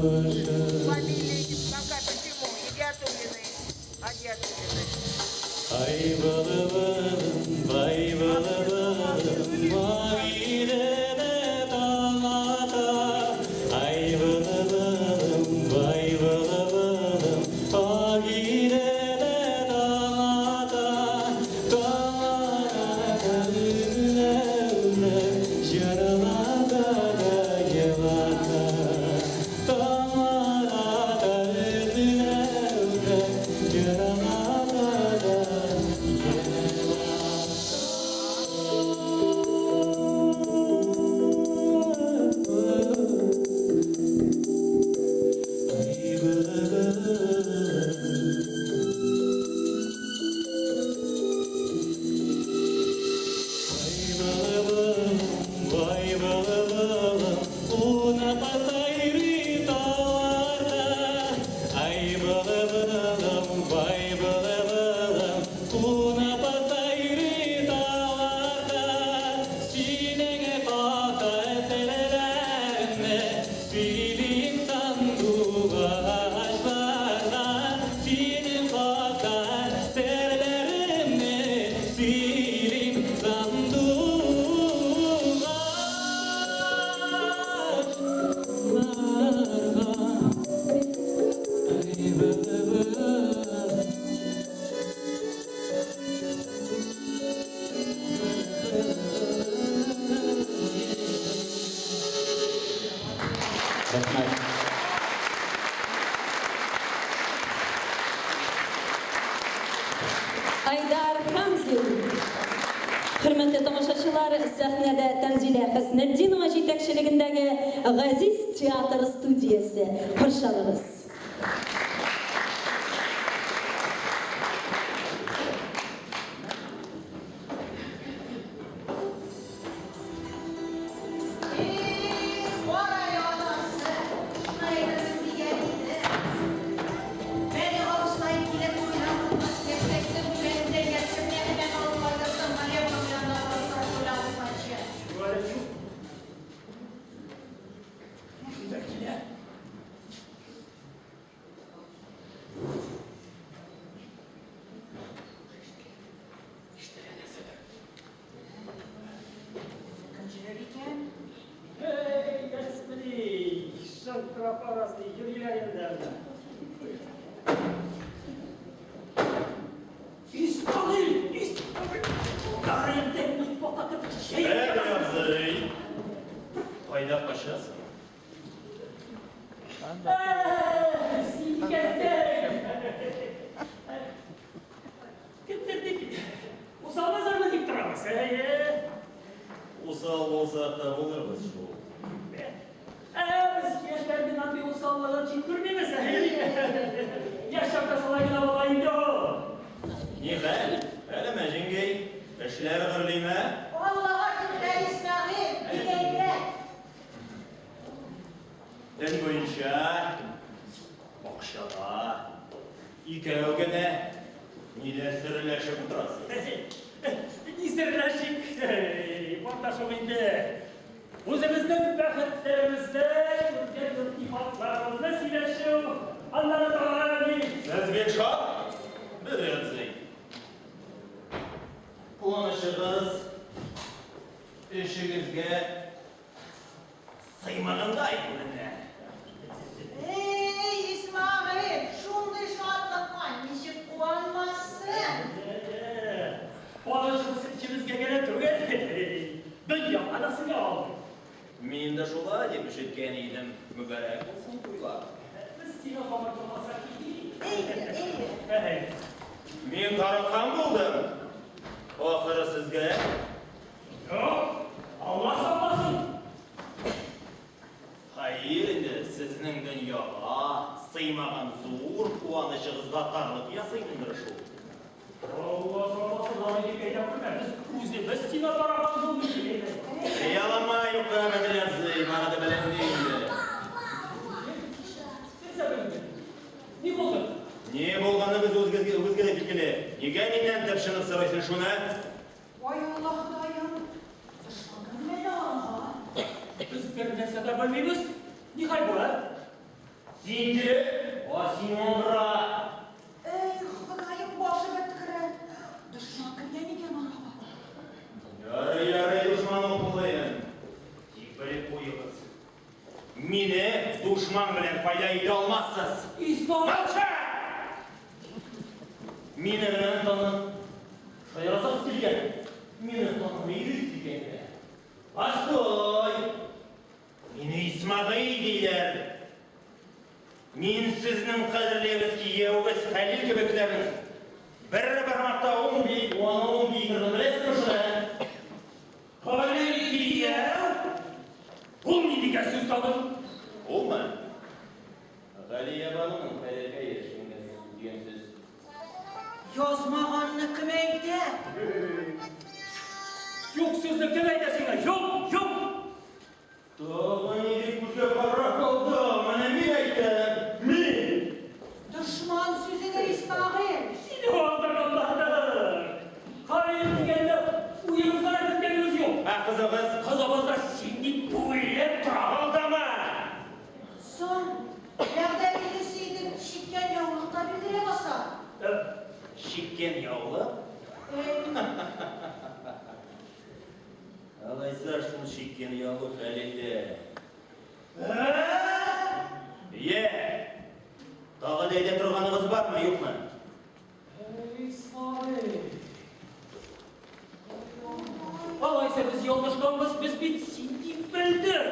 Фамилии пока почему? Идиатулины, Адиатулины. Айдар Хамзин. Хөрмәтле тамашачылар, сәхнәдә Тәнзилә Хөснетдинова җитәкчелегендәге Газиз театр студиясе. Каршы алыгыз. булсак та булырбыз шул. Ә без яшьләрнең андый усаллыгын чит күрмибез. Яшь чакта шулай гына була инде ул. Нихәл, Әләмә җиңгәй, эшләр гөрлиме? Аллага шөкер, Исмәгыйль, бик әйбәт. Төн буенча бакчада икәү генә нидә серләшеп утырасыз? Ни серләшик, бар да шул инде. Үзебезнең бәхетләребезне, күргән илтифатларыбызны сөйләшү, аннары тагын ни? Сез бик шат, Бәдри абзый. Куанычыгыз эчегезгә сыймагандай күренә. Эй, Исмәгыйль, шундый шатлыкка ничек куанмассың? Куанычыбыз эчебезгә генә түгел, дөньяга да сыя алмый. Мин дә шулай дип ишеткән идем. Мөбарәк булсын туйлар. Без сиңа комачауласак китик. Әйдә, әйдә. Мин тарыккан булдым. Ахыры сезгә. Юк, Алла сакласын. Хәер инде, сезнең дөньяга сыймаган зур куанычыгызга тарлык ясыймындыр шул. Алла сакласын, алай дип әйтә күрмә. Без үзебез сиңа тараган булмый дип әйтәбез. Хыялыма юкка, Бәдри абзый, бары да беленде инде. Нәрсә беленде? Ни булды? Ни булганы без үзгезгә үзгә дә билгеле. Нигә миннән тыпшынып сорыйсың шуны? Ай Алла Ходаем, дошман кергән аларга. Без бер нәрсә дә белмибез. Ни хәл бу, ә? Син тере, а син аңгыра. Эй, Ходаем, башы беткере. Дошман кергән икән арага. Ярый, ярый, дошман ук булаем. Тик белеп куегыз. Мине дошман белән файда итә алмассыз. Ислам! Молча! Мине белән танып, шаярасыгыз килгән. Мине танымый йөрисез икән дә. Постой! Мине Исмәгыйль диләр. Мин сезнең кадерлегез киявегез Хәлил кебекләрнең бер бармакта ун би, аны ун биетерне беләсезме шуны? Хәлил кияү? Ул ни дигән сүз тагын? Улмы? Галиябануның хәләкәе дигән сүз. Язмаганны кем әйтә? Юк сүзне кем әйтә сиңа? Юк, юк! Тагын ни дип күзгә карап калды? Менә мин әйтәм, мин! Дошман сүзедер, Исмәгыйль. Сине алдаганнардыр. Хәлил дигәндә уебызга да керткәнебез юк. Ә кызыгыз? Кызыбыз да син дип уйлап тора. Алдама! Соң, вәгъдә билгесе итеп чиккән яулык та билгеләп аса. Чиккән яулык? Әй. Алайса шул чиккән яулык Хәлилдә. Йә! Тагын әйтә торганыгыз бармы, юкмы? Исмаил. Алайса без ялгышканбыз, без бит син дип белдек.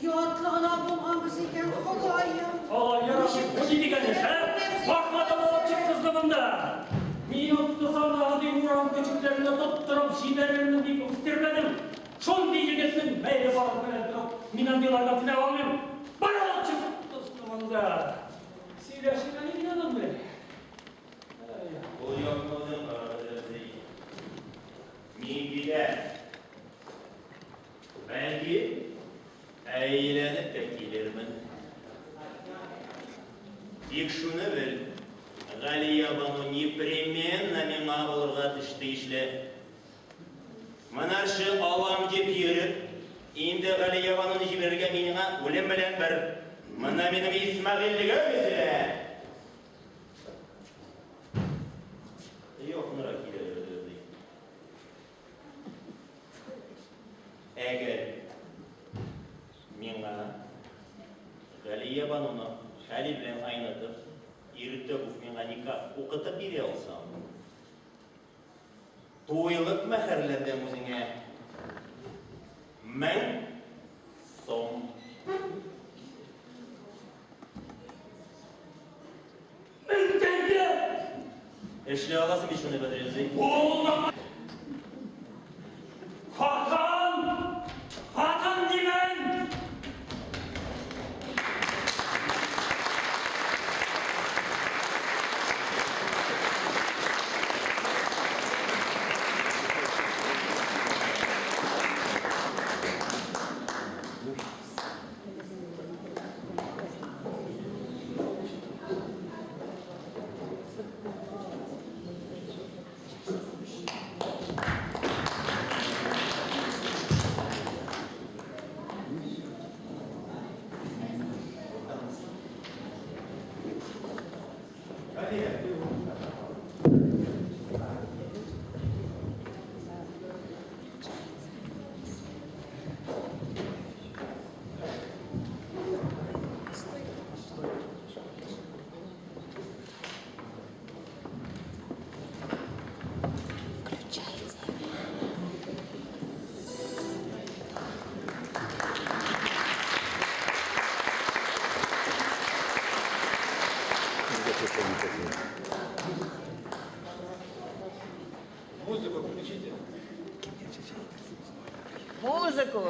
Оятлы гына булганбыз икән, Ходаем. Алай ярамый, бу ни дигән эш, ә? Башладым алып чык кызны монда. Мин оттырсам да андый урам көчекләренә тоттырып җибәрермен дип үстермәдем. Шундый егетнең мәле барып белән торып, мин андыйларга түзә алмыйм. Бар алып чык кызны монда. Сөйләшик әле мин аның белән. Ул якны үзең карагыз, абзый. Мин китәм. Бәлки, әйләнеп тә килермен. Тик шуны бел, Галиябану непременно миңа булырга тиешле. Моңарчы алам дип йөреп, инде Галиябануны җибәрергә миңа үлем белән бер. Менә минем Исмәгыйльлегем өзелә. Якынрак килә абзый. Әгәр миңа Галиябануны Хәлил белән айнытып, иртә үк миңа никах укытып бирә алсаң, туйлык мәһәрләрдән үзеңә 1000 сум. 1000 тәңкә! Эшли аласың бит шуны, Бәдри абзый. Булмаган! Хатан! Музыку включите. Музыку.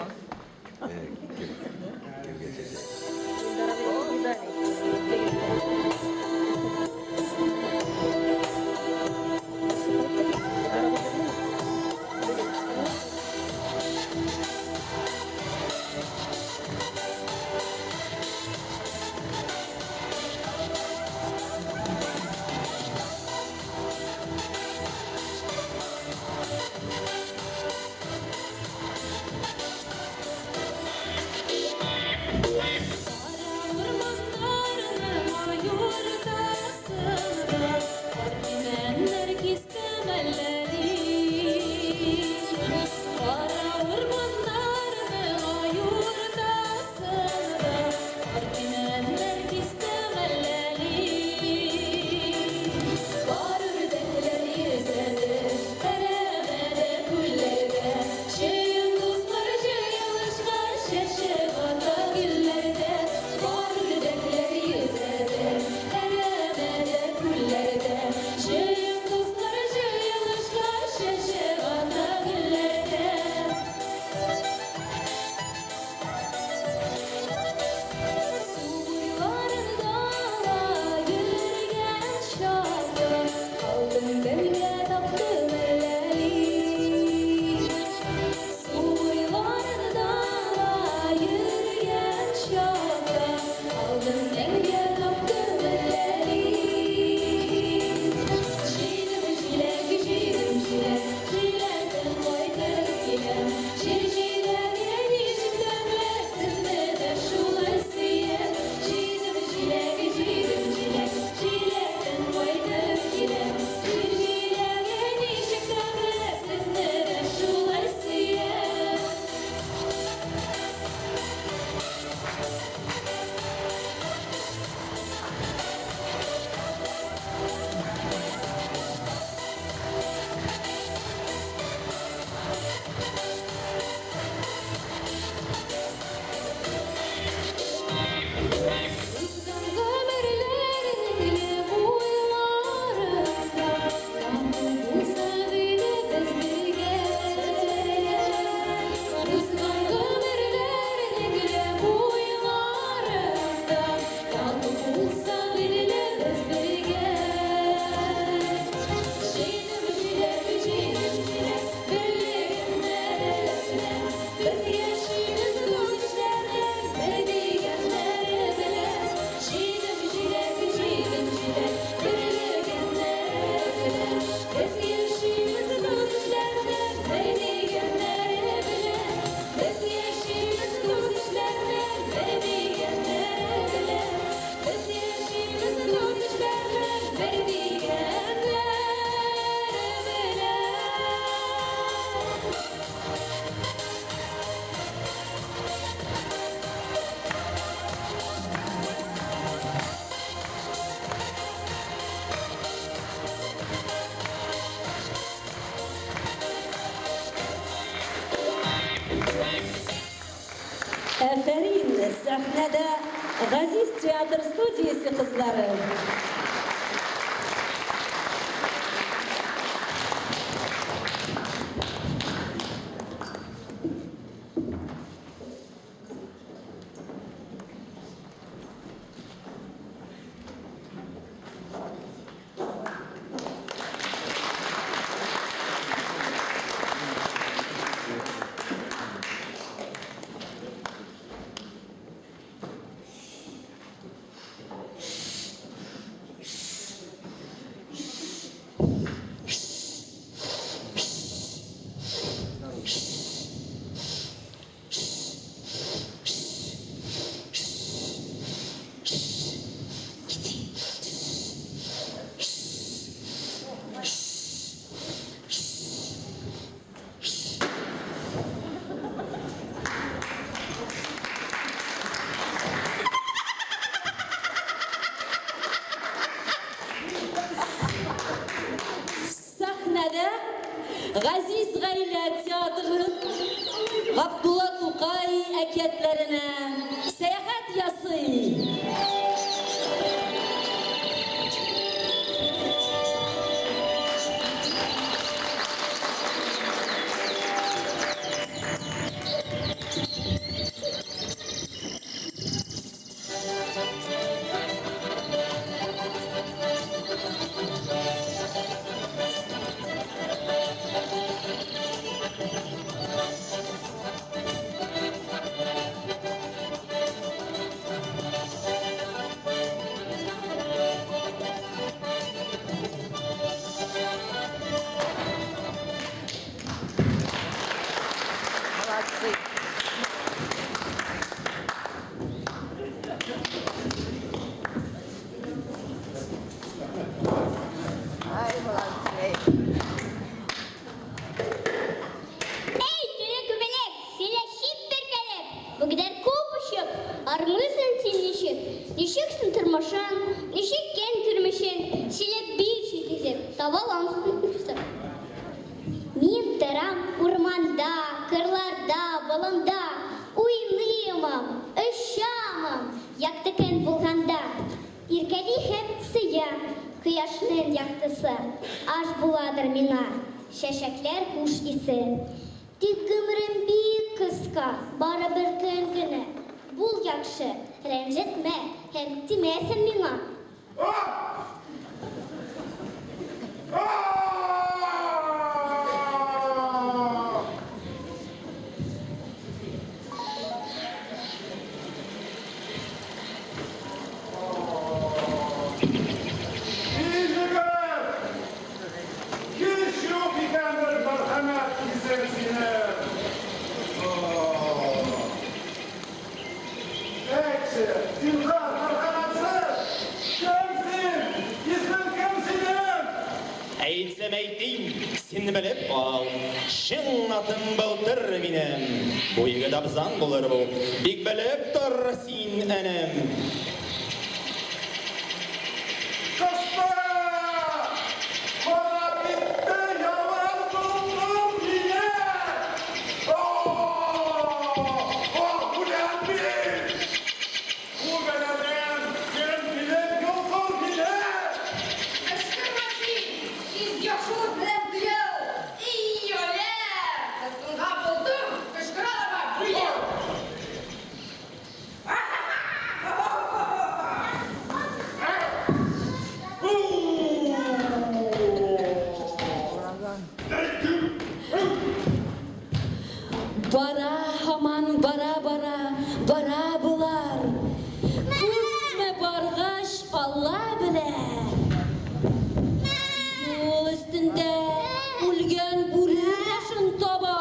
Әфәрин, сәхнәдә Газиз театр студиясе кызлары. Сәхнәдә Газиз гаилә театры Габдулла Тукай әкиятләренә сәяхәт ясый. Кырларда, болында Уйныймым, очамын, Якты көн булганда. Иркәли һәм сөя Кояшның яктысы, Аш буладыр миңа Чәчәкләр хуш исе. Тик гомерем бик кыска, Бары бер көн генә. Бул яхшы, рәнҗетмә Һәм тимә син миңа. Һич юк икәндер мәрхәмәт хисең синең. Әйтче, зинһар, мәрхәмәтсез! Кем син? Исмең кем синең? Әйтсәм әйтим, син белеп ал, Чын атым Былтыр минем. Бу егет абзаң булыр бу, Бик белеп тор син, энем. Кысты! Кара битте яман булдың мине! О-о-о, үләм мин! Бу бәладән кем килеп йолкыр мине? Кычкырма син! Тиз яхшылык белән тыел! И, Оля! Кызгынга булдым, кычкыра да бар, быел! Бара һаман бара бара, бара болар. Күпме баргач, Алла белә. Юл өстендә үлгән бүре башын таба.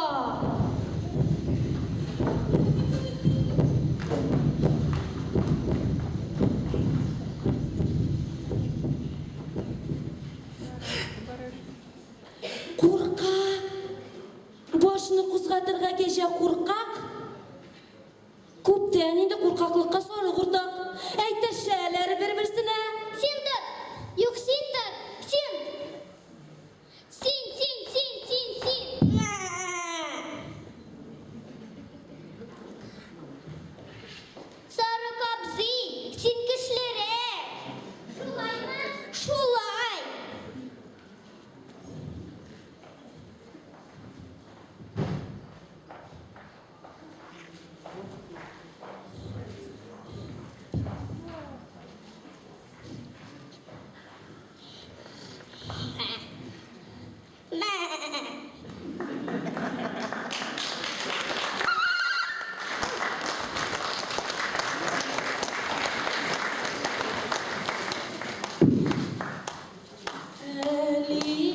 Курка. Башны кузгатырга кәҗә куркак. Күптән инде куркаклыкка сарык уртак. Әйтешәләр бер-берсенә. Син тот! Юк, син тот! Син! Син, син, син, син, син! Сарык абзый, син көчлерәк! Шулаймы? Шулай!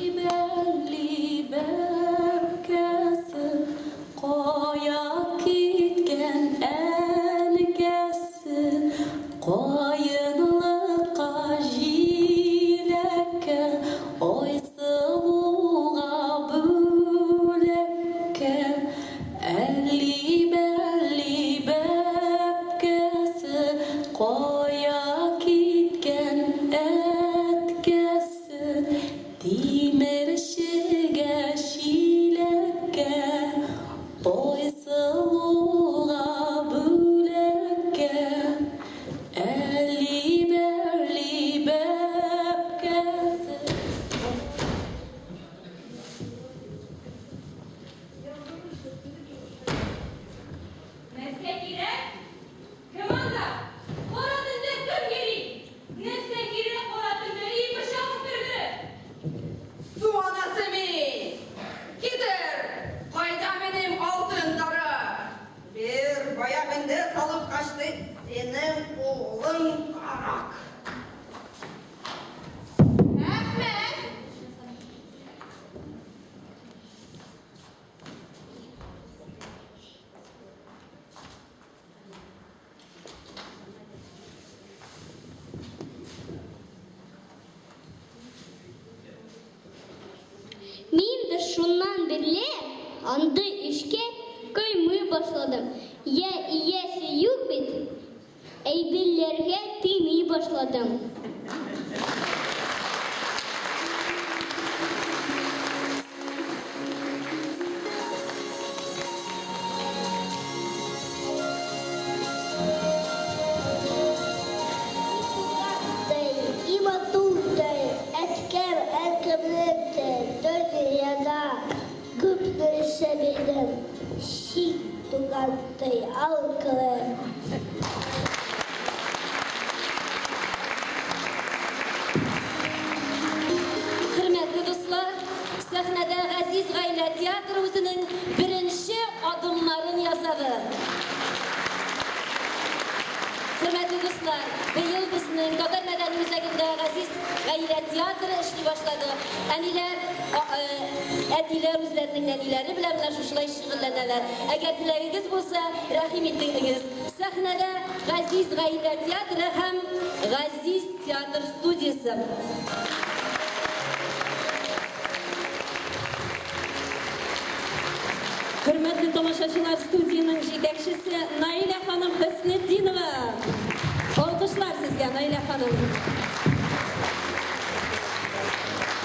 Әлли-бәлли бәбкәсе, кая киткән әнкәсе? Каенлыкка, җиләккә, Айсылуга бүләккә. Әлли-бәлли бәбкәсе, кая киткән әткәсе? Тимерчегә чиләккә, Айсылуга бүләккә. Әлли-бәлли бәбкәсе. Нәрсә кирәк? Кем анда? Кара төндә кем йөри? Нәрсә кирәк кара төндә, и пычак үтергере? Су анасы мин! Китер! Кайда минем алтын тары? Бер баягында салып качты синең углың карак. Әхмәт! Мин дә шуннан бирле андый эшкә кыймый башладым. Я иясе юк бит, әйберләргә тими башладым. Бөтен дөньяда күп нәрсә белдем, Син тугандай акыллы. Хөрмәтле дуслар, сәхнәдә Газиз гаилә театры үзенең беренче адымнарын ясады. Хөрмәтле дуслар, быел безнең Татар мәдәни үзәгендә Газиз гаилә театры эшли башлады. Әниләр, әтиләр үзләренең нәниләре белән менә шушылай шөгыльләнәләр. Әгәр теләгегез булса, рәхим итегез. Сәхнәдә Газиз гаилә театры һәм Газиз театр студиясе. Хөрмәтле тамашачылар, студиянең җитәкчесе Наилә ханым Хөснетдинова. Алкышлар сезгә, Наилә ханым.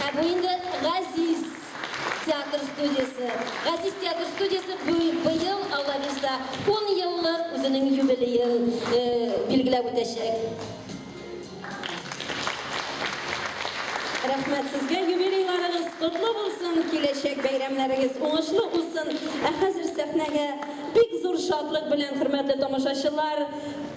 Ә бу инде Газиз театр студиясе. Газиз театр студиясе быел, Алла бирса, 10 еллык үзенең юбилеен билгеләп үтәчәк. Рәхмәт сезгә, юбилейларыгыз котлы булсын, киләчәк бәйрәмнәрегез уңышлы узсын. Ә хәзер сәхнәгә бик зур шатлык белән, хөрмәтле тамашачылар,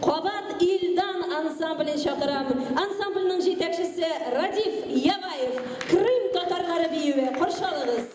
кабат Илдан ансамблен чакырам. Ансамбльнең җитәкчесе Радиф Яваев, Крым татарлары биюе, каршы алыгыз.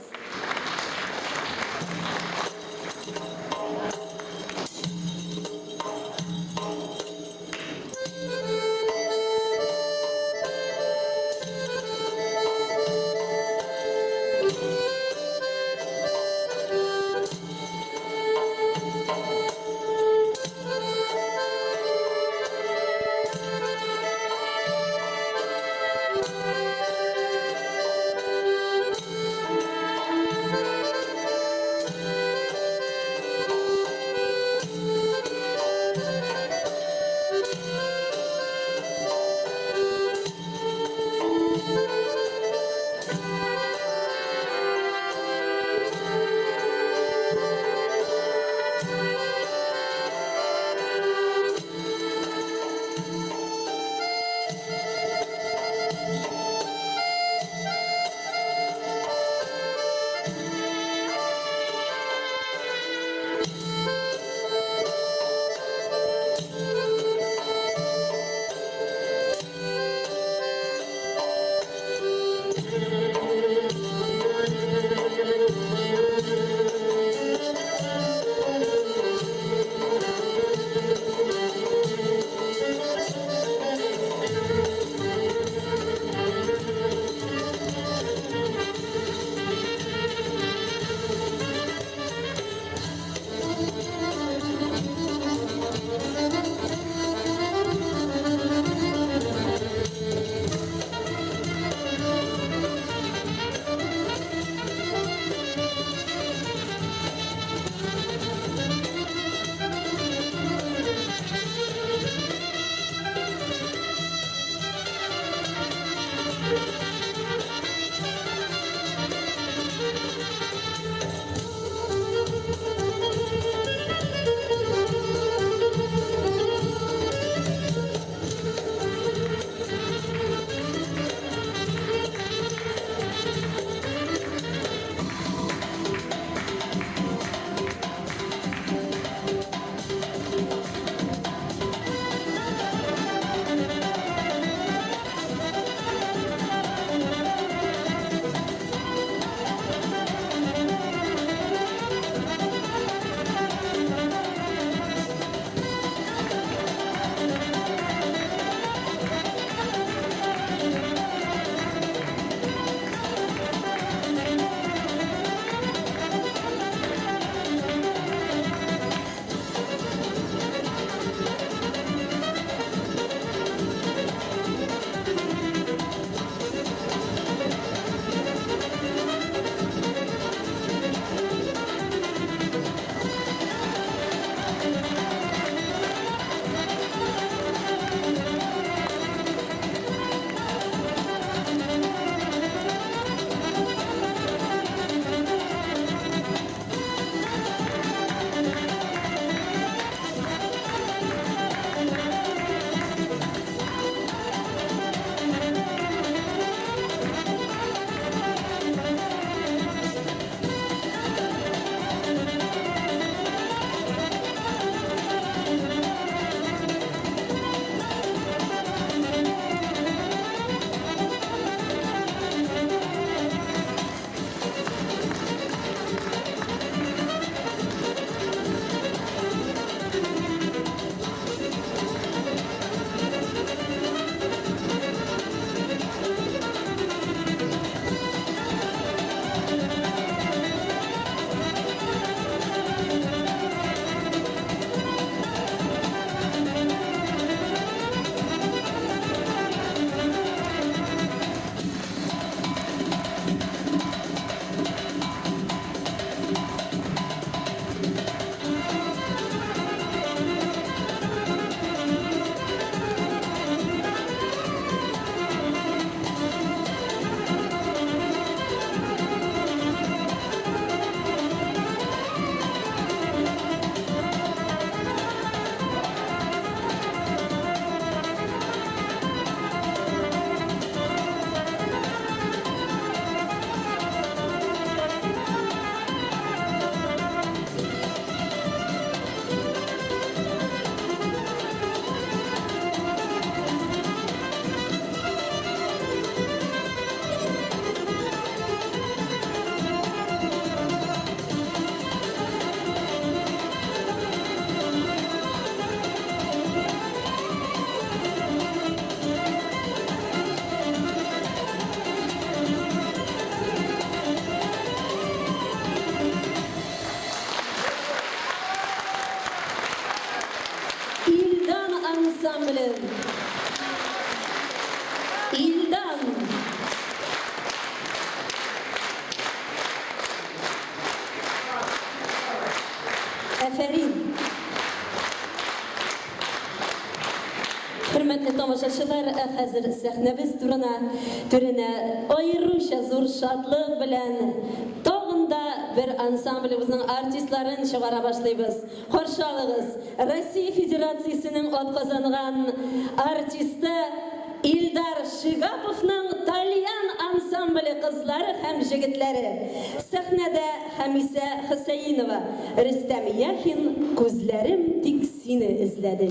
Афәрин! Хөрмәтле тамашачылар, ә хәзер сәхнәбез турына, түренә аеруча зур шатлык белән тагын да бер ансамблебезнең артистларын чыгара башлыйбыз. Каршы алыгыз, Россия Федерациясенең атказанган артисты Илдар Шигаповның Тальян ансамбле кызлары һәм җегетләре. Сәхнәдә Хәмисә Хөсәенова, Рөстәм Яхин, Күзләрем тик сине эзләде.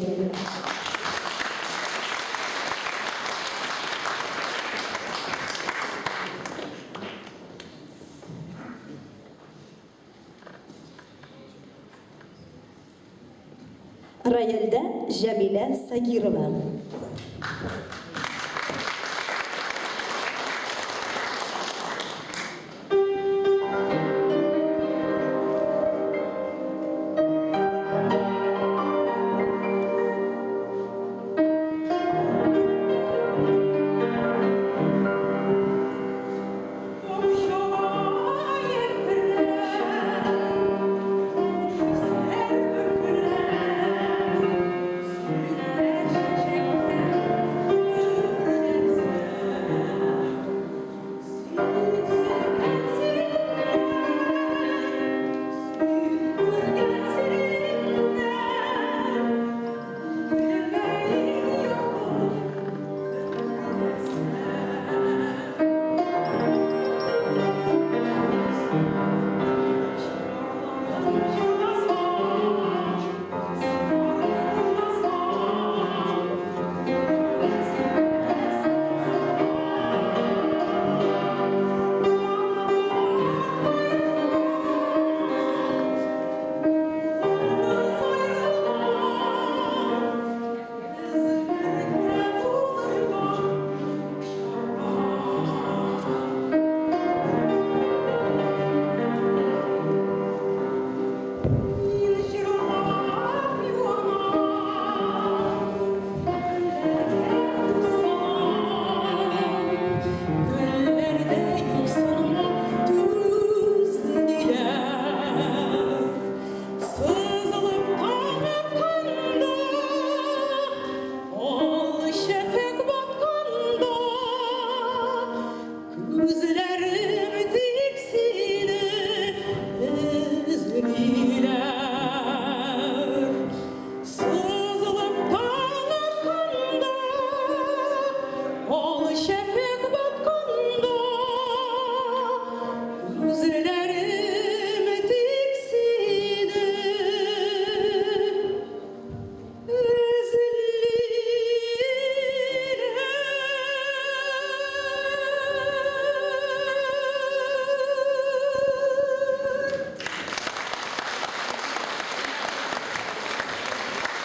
Рояльдә Җәмилә Сагирова.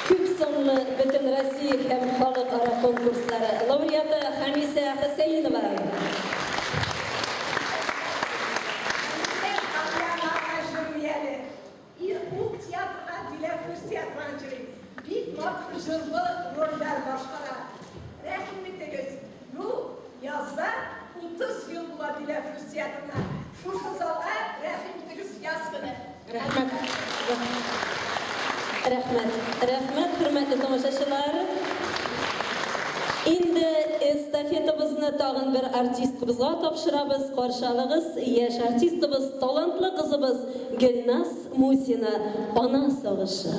Күп санлы Бөтенроссия һәм халыкара конкурслары лауреаты Хамисә Хөсәенова. Ул театрга, Диләфрүз театрына йөри. Бик матур җырлы рольләр башкара. Рәхим итегез, бу язда 30 ел була Диләфрүз театрына. Шушы залга рәхим итегез яз көне. Рәхмәт. Рәхмәт. Рәхмәт, хөрмәтле тамашачылар. Инде эстафетабызны тагын бер артисткабызга тапшырабыз. Каршы алыгыз, яшь артистыбыз, талантлы кызыбыз Гөлназ Мусина, Ана сагышы.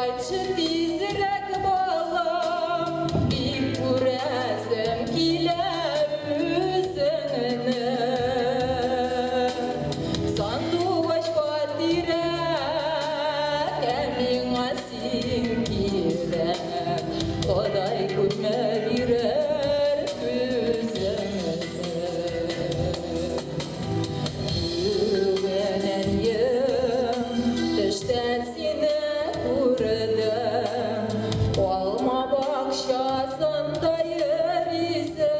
Кайтчы тизрәк, балам, бик күрәсем килә үзеңне. Сандугач фатирә, ә миңа син кирәк. Ходай күпме бирер түземне. Бүген әнием, төштә сине күрдем. Алма бакчасында йөрисең.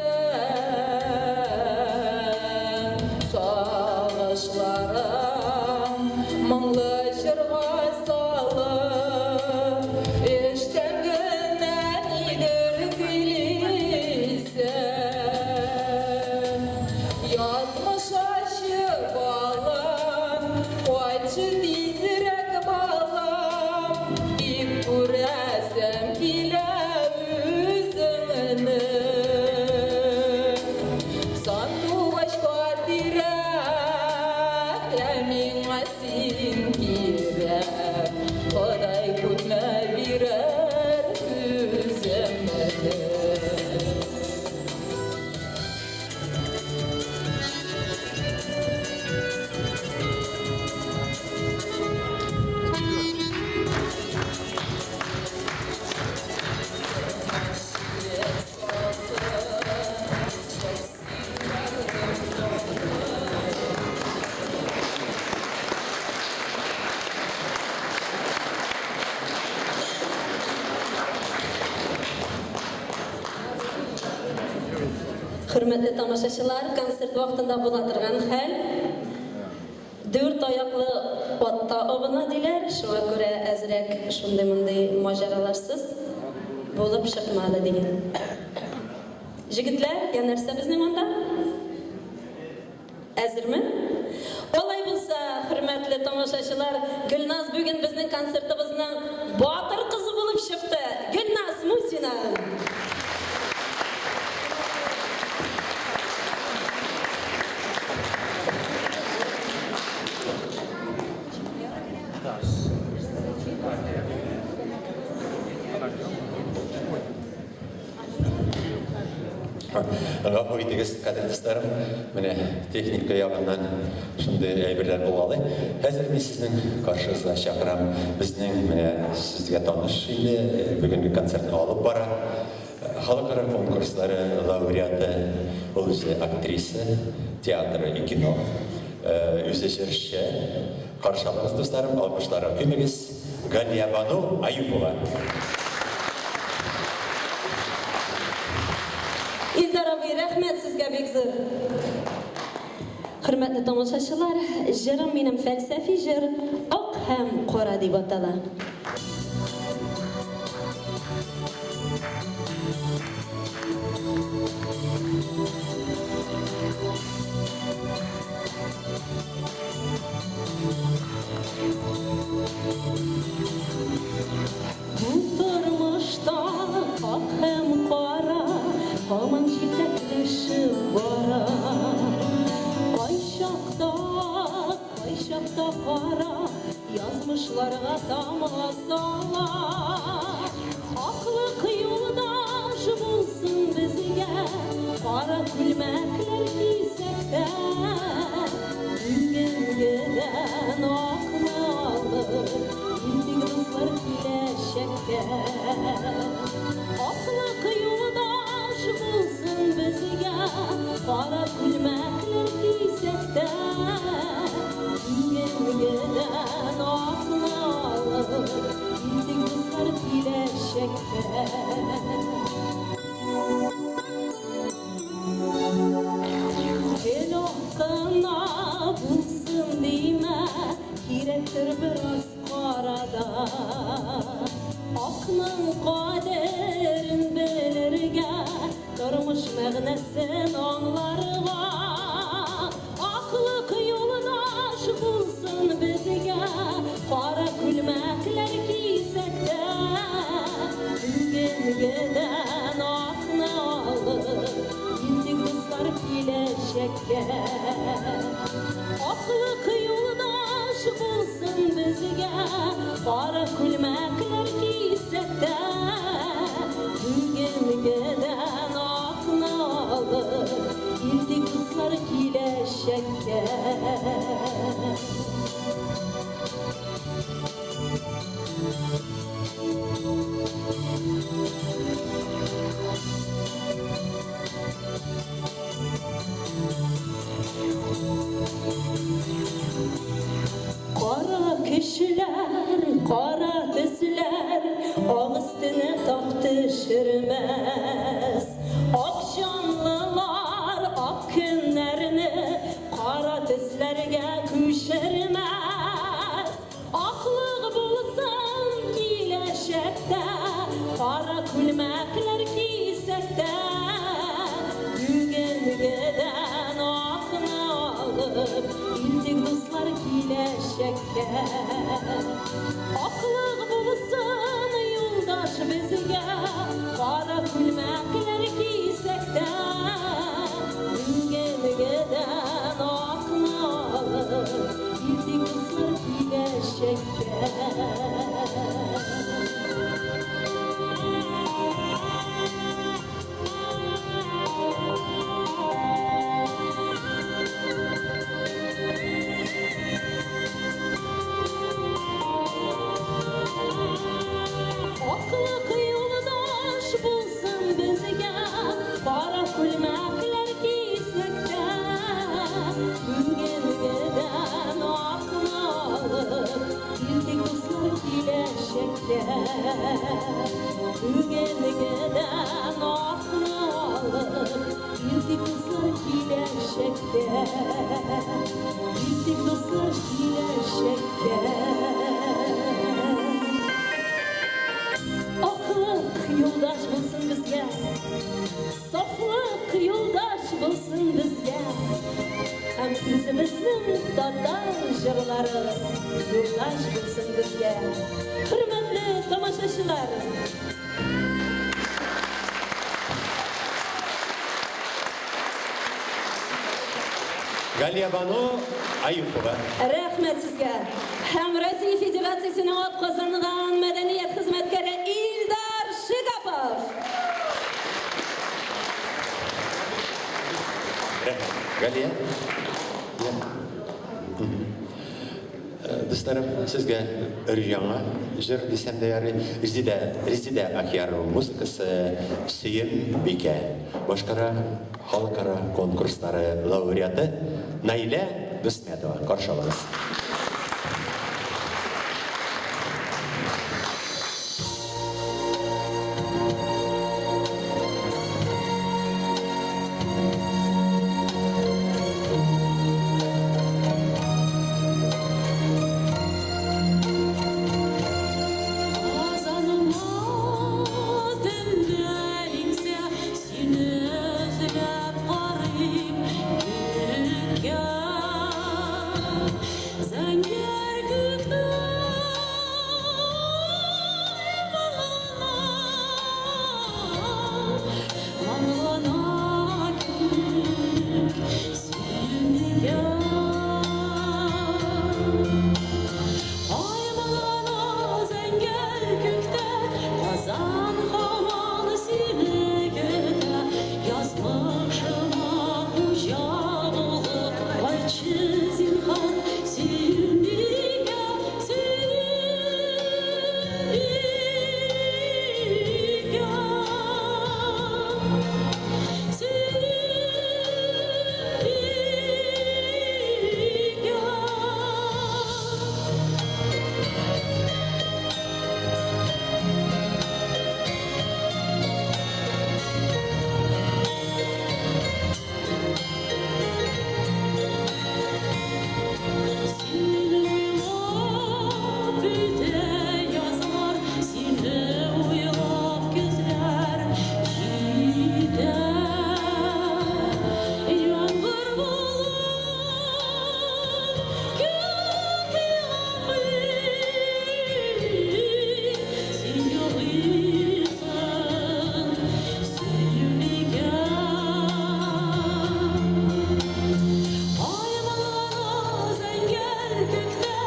Сагышларың моңлы җырга салып, эчтән генә нидер көйлисең. Язмыш ачы балам, кайтчы тизрәк, балам, бик күрәсем килә үзеңне. Сандугач фатирә, ә миңа син кирәк. Ходай күпме бирер түземне. Хөрмәтле тамашачылар, концерт вакытында була торган хәл. Дүрт аяклы атта абына диләр, шуңа күрә әзрәк шундый-мондый маҗараларсыз булып чыкмады дигән. Җегетләр, я нәрсә безнең монда? Әзерме? Алай булса, хөрмәтле тамашачылар, Гөлназ бүген безнең концертыбызның батыр кызы булып чыкты. Гөлназ Мусина! Гафу итегез, кадерле дусларым, менә техника ягыннан шундый әйберләр булгалый. Хәзер мин сезнең каршыгызга чакырам. Безнең менә сезгә таныш инде бүгенге концертны алып бара. Халыкара конкурслары лауреаты, ул үзе актриса, театр и кино, үзе җырчы. Каршы алыгыз, дусларым, алкышларга күмегез. Галиябану Аюпова. Илдар абый, рәхмәт сезгә бик зур. Хөрмәтле тамашачылар, җырым минем фәлсәфи җыр, Ак һәм кара дип атала. Бу тормышта ак һәм кара һаман җитәкләшеп бара. Кайчакта, кайчакта кара язмышларга тамга сала. Аклык юлдаш булсын безгә, кара күлмәкләр кисәк тә. Бүгенгедән акны алып, илтик дуслар киләчәккә. Аклык юлдаш булсын безгә, кара күлмәкләр кисәк тә. Бүгенгедән акны алып, илтик дуслар киләчәккә. Гел ак кына булсын димә, кирәктер бераз кара да. Акның кадерен белергә, тормыш мәгънәсен аңларга. Аклык юлдаш булсын безгә, кара күлмәкләр кисәк тә. Бүгенгедән акны алып, илтик дуслар киләчәккә. Аклык юлдаш булсын безгә, кара күлмәкләр Ак өстенә тап төшермәс. Ак җанлылар ак көннәрне кара төсләргә күчермәс. Аклык булсын киләчәктә, кара күлмәкләр кисәк тә. Бүгенгедән акны алып, илтик, дуслар, киләчәккә. Аклык булсын юлдаш безгә, кара күлмәкләр кисәк тә. Бүгенгедән акны алып, илтик, дуслар, киләчәккә. Аклык юлдаш булсын безгә, кара күлмәкләр кисәк тә. Бүгенгедән акны алып, илтик, дуслар, киләчәккә. Бүгенгедән акны алып, илтик, дуслар, киләчәккә. Илтик, дуслар, киләчәккә. Аклык юлдаш булсын безгә, сафлык юлдаш булсын безгә. Һәм үзебезнең татар җырлары юлдаш булсын безгә. Хөрмәтле тамашачылар! Галиябану Аюпова. Рәхмәт сезгә. Һәм Россия Федерациясенең атказанган мәдәният хезмәткәре Илдар Шигапов. Рәхмәт. Галия. Дусларым, сезгә өр-яңа җыр дисәм дә ярый. Резидә, Резидә Ахиярова музыкасы Сөем бикә. Башкара халыкара конкурслары лауреаты Наилә Дусметова. Каршы алыгыз. Казаныма төнлә иңсә, сине эзләп карыйм күккә. Зәңгәр күктә ай моңлана, моңлана күк Сөембикә. Ай моңлана зәңгәр күктә, Казан һаман сине көтә. Язмышыма хуҗа булып, кайтчы, зинһар, Сөембикә, Сөембикә. Сөембикә. Сине уйлап үтә язлар, сине уйлап көзләр җитә. Яңгыр булып күк еламый, син елыйсың, Сөембикә. Ай моңлана зәңгәр күктә,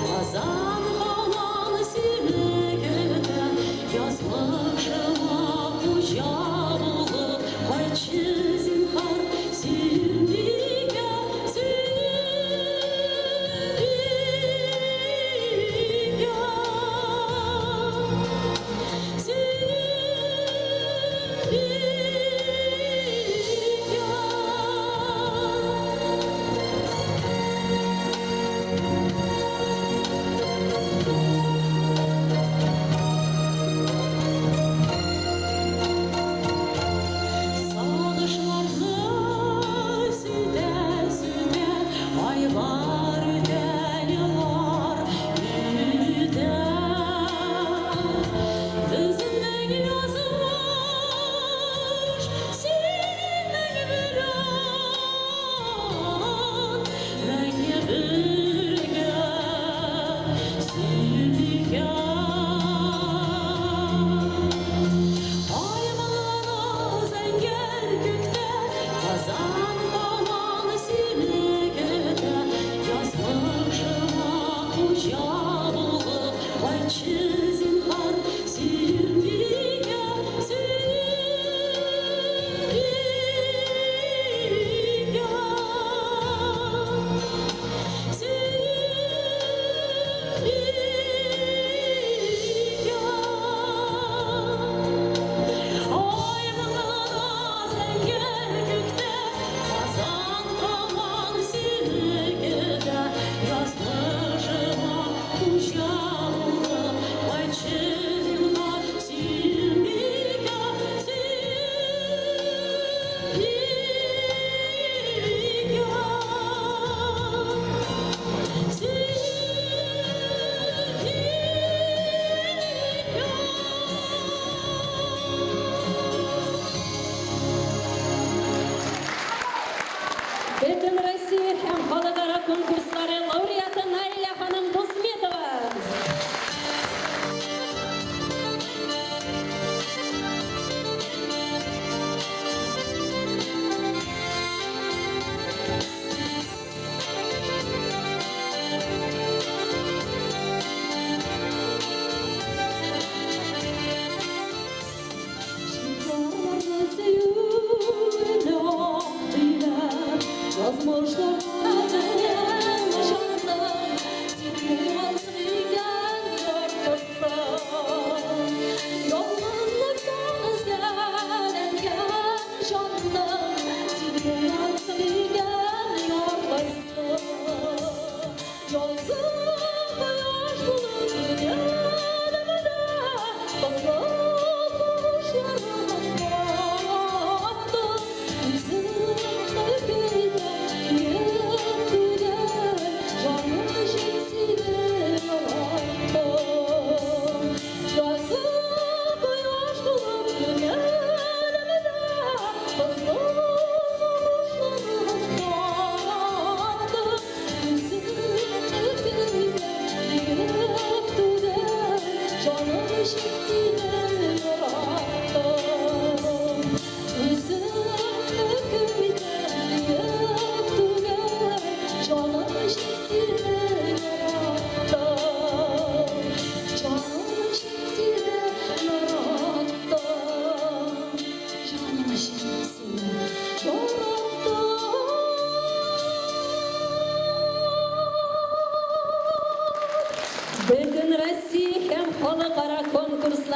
Казан һаман сине көтә. Язмышыма хуҗа булып, кайтчы, зинһар, Сөембикә, Сөембикә. Сөембикә.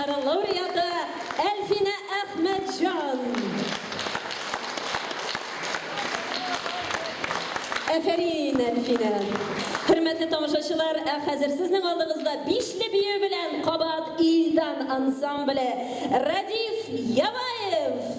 конкурслары лауреаты Әлфинә Әхмәтҗан. Әфәрин, Әлфинә! Хөрмәтле тамашачылар, ә хәзер сезнең алдыгызда бишле бию белән кабат Илдан ансамбле Радиф Яваев!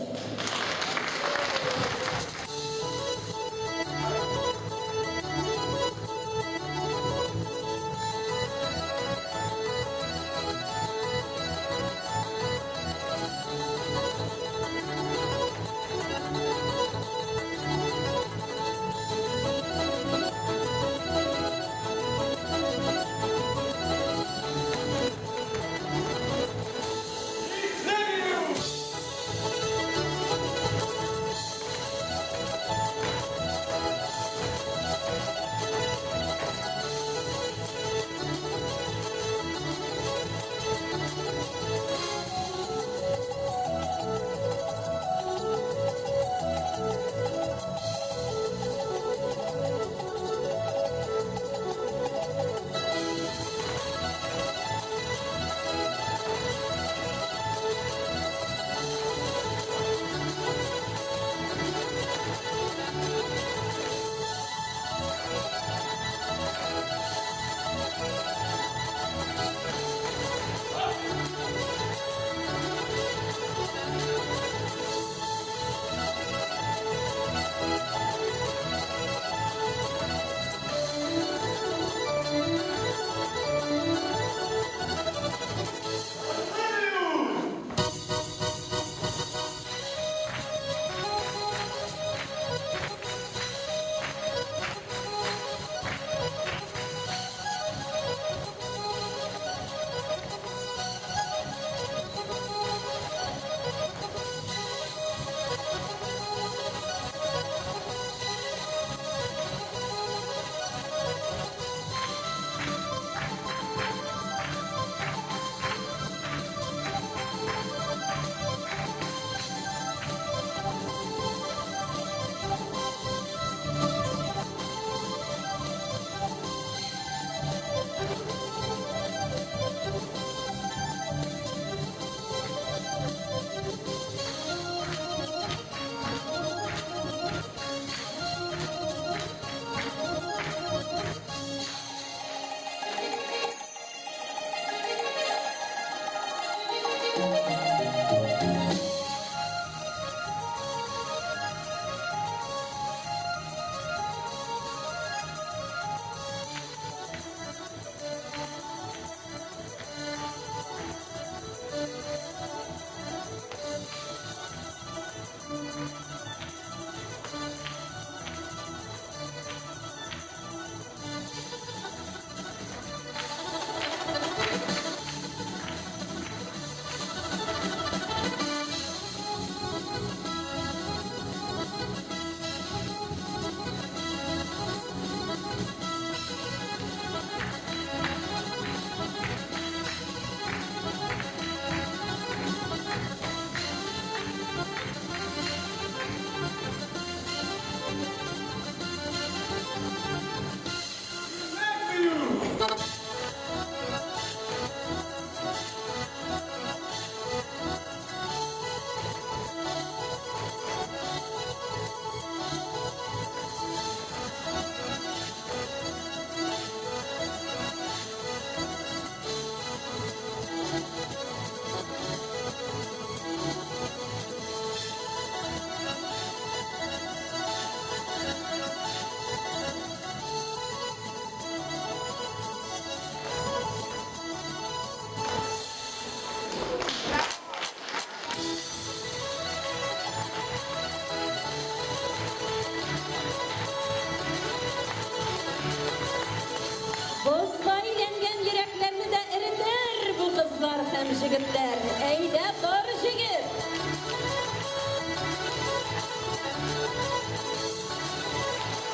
Бозга әйләнгән йөрәкләрне дә эретер бу кызлар һәм җегетләр. Әйдә, тор, җегет!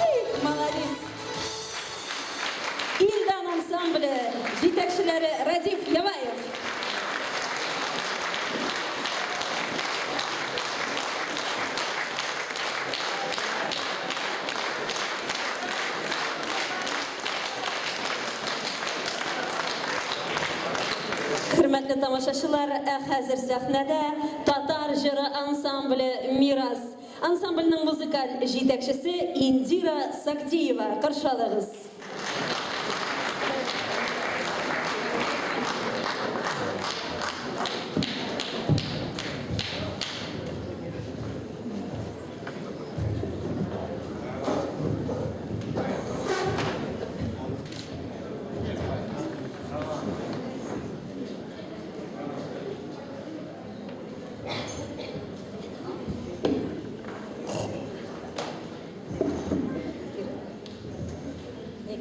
Эх, молодец! Илдан ансамбле җитәкчеләре Радиф Яваев. Хөрмәтле Хөрмәтле тамашачылар, ә хәзер сәхнәдә татар җыры ансамбле Мирас. Ансамбльнең музыкаль җитәкчесе Индира Сагдиева. Каршы алыгыз. Ай,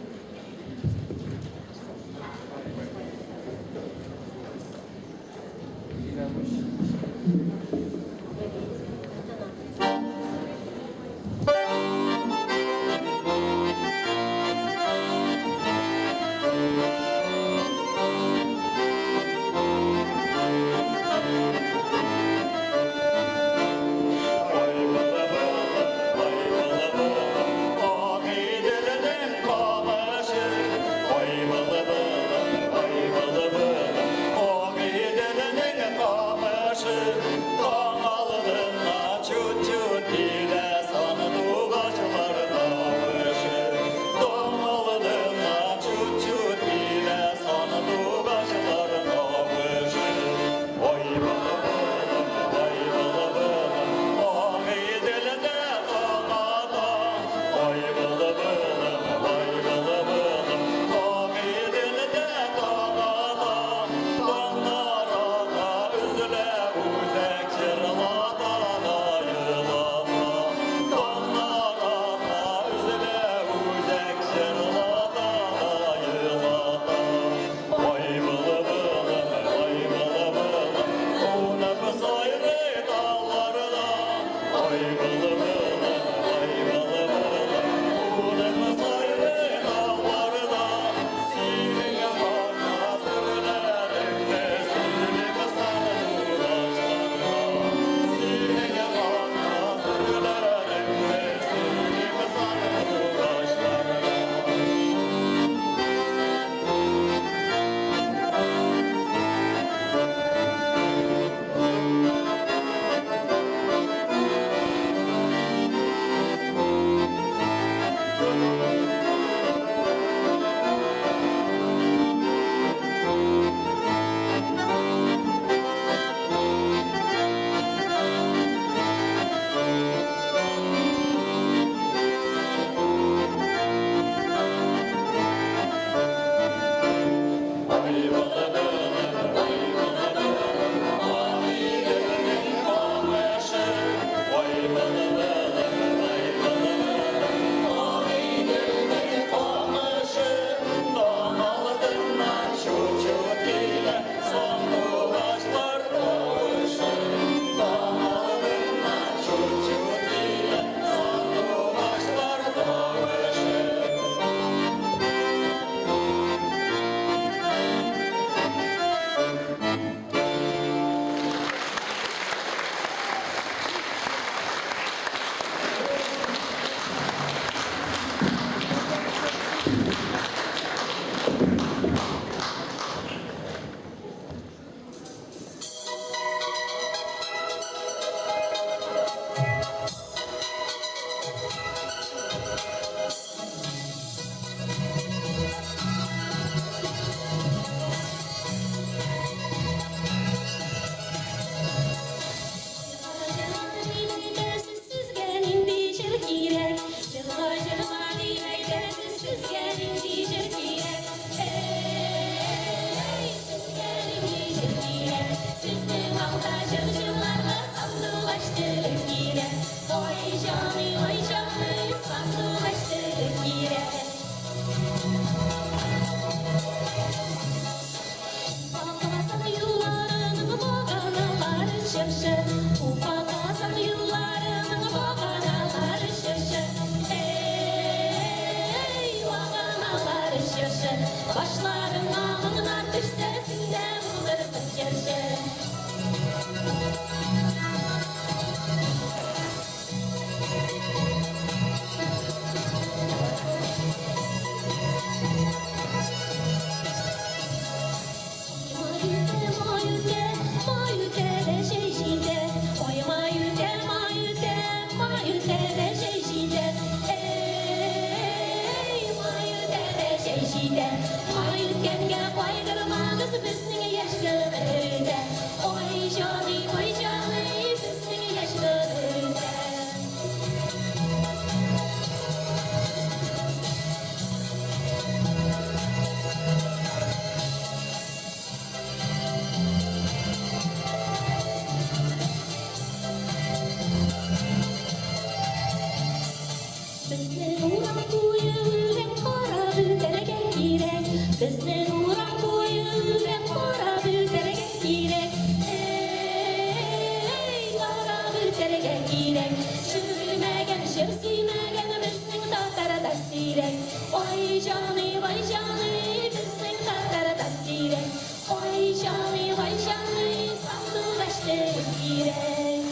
кирәк. Җыр белмәгән, җыр сөймәгән безнең татарда сирәк. Ай җаный, вай җаный, безнең татарда сирәк. Ай җаный, вай җаный, сандугач теле кирәк.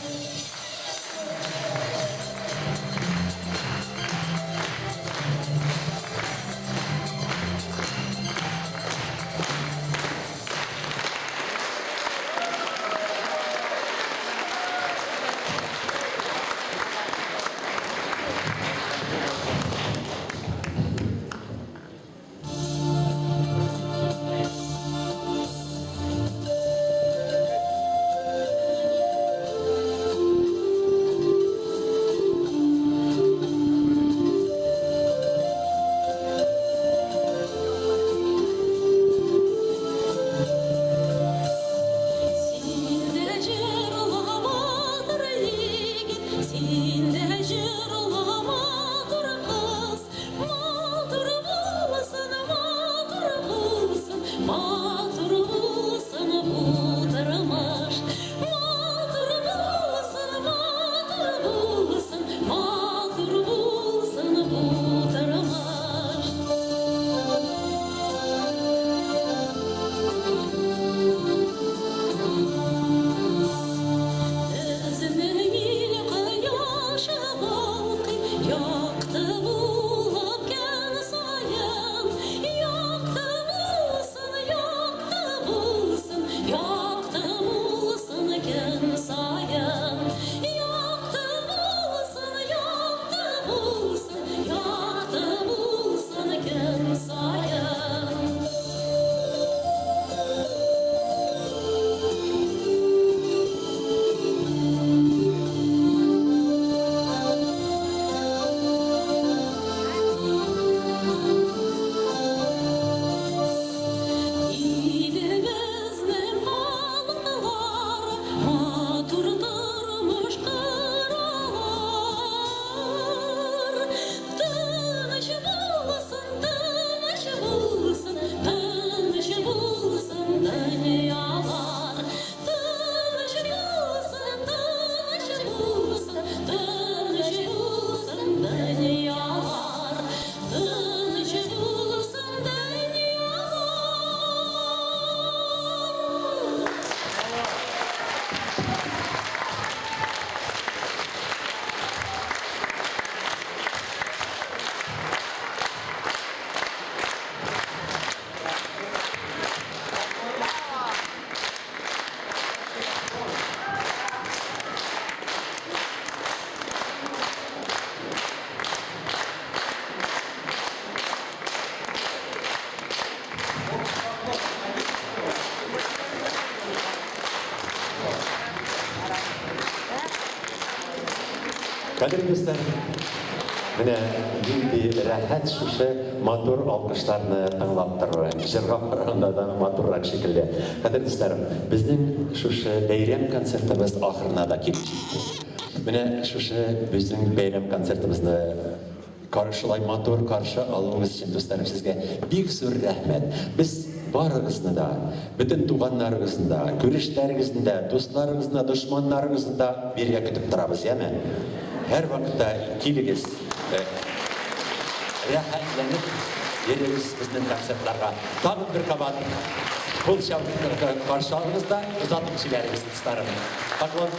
Син дә җырла, батыр егет, син дә җырла, матур кыз. Матур булсын, матур булсын, матур булсын бу тормыш. Матур булсын, матур булсын, матур булсын бу тормыш. Безнең ил кояшы балкый, якты булып көн саен. Якты булсын, якты булсын, якты булсын көн саен. Якты булсын, якты булсын, якты булсын көн саен. Илебезнең халыклары матур тормыш коралар. Тыныч булсын, тыныч булсын, тыныч булсын дөньялар. Тыныч булсын, тыныч булсын, тыныч булсын дөньялар. Тыныч булсын дөньялар. Кадерле дуслар, менә нинди рәхәт шушы матур алкышларны тыңлап тору. Җырга караганда да матуррак шикелле. Кадерле дусларым, безнең шушы бәйрәм концертыбыз ахырына да килеп җитте. Менә шушы безнең бәйрәм концертыбызны шулай матур каршы алуыгыз өчен, дусларым, сезгә бик зур рәхмәт. Без барыгызны да, бөтен туганнарыгызны да, күрешләрегезне дә, дусларыгызны да, дошманнарыгызны да биргә көтеп торабыз, яме? Һәрвакытта килегез, рәхәтләнеп йөрегез безнең концертларга. Тагын бер кабат кул чабып каршы алыгыз да, озатып җибәрегез, дусларым. Поклон.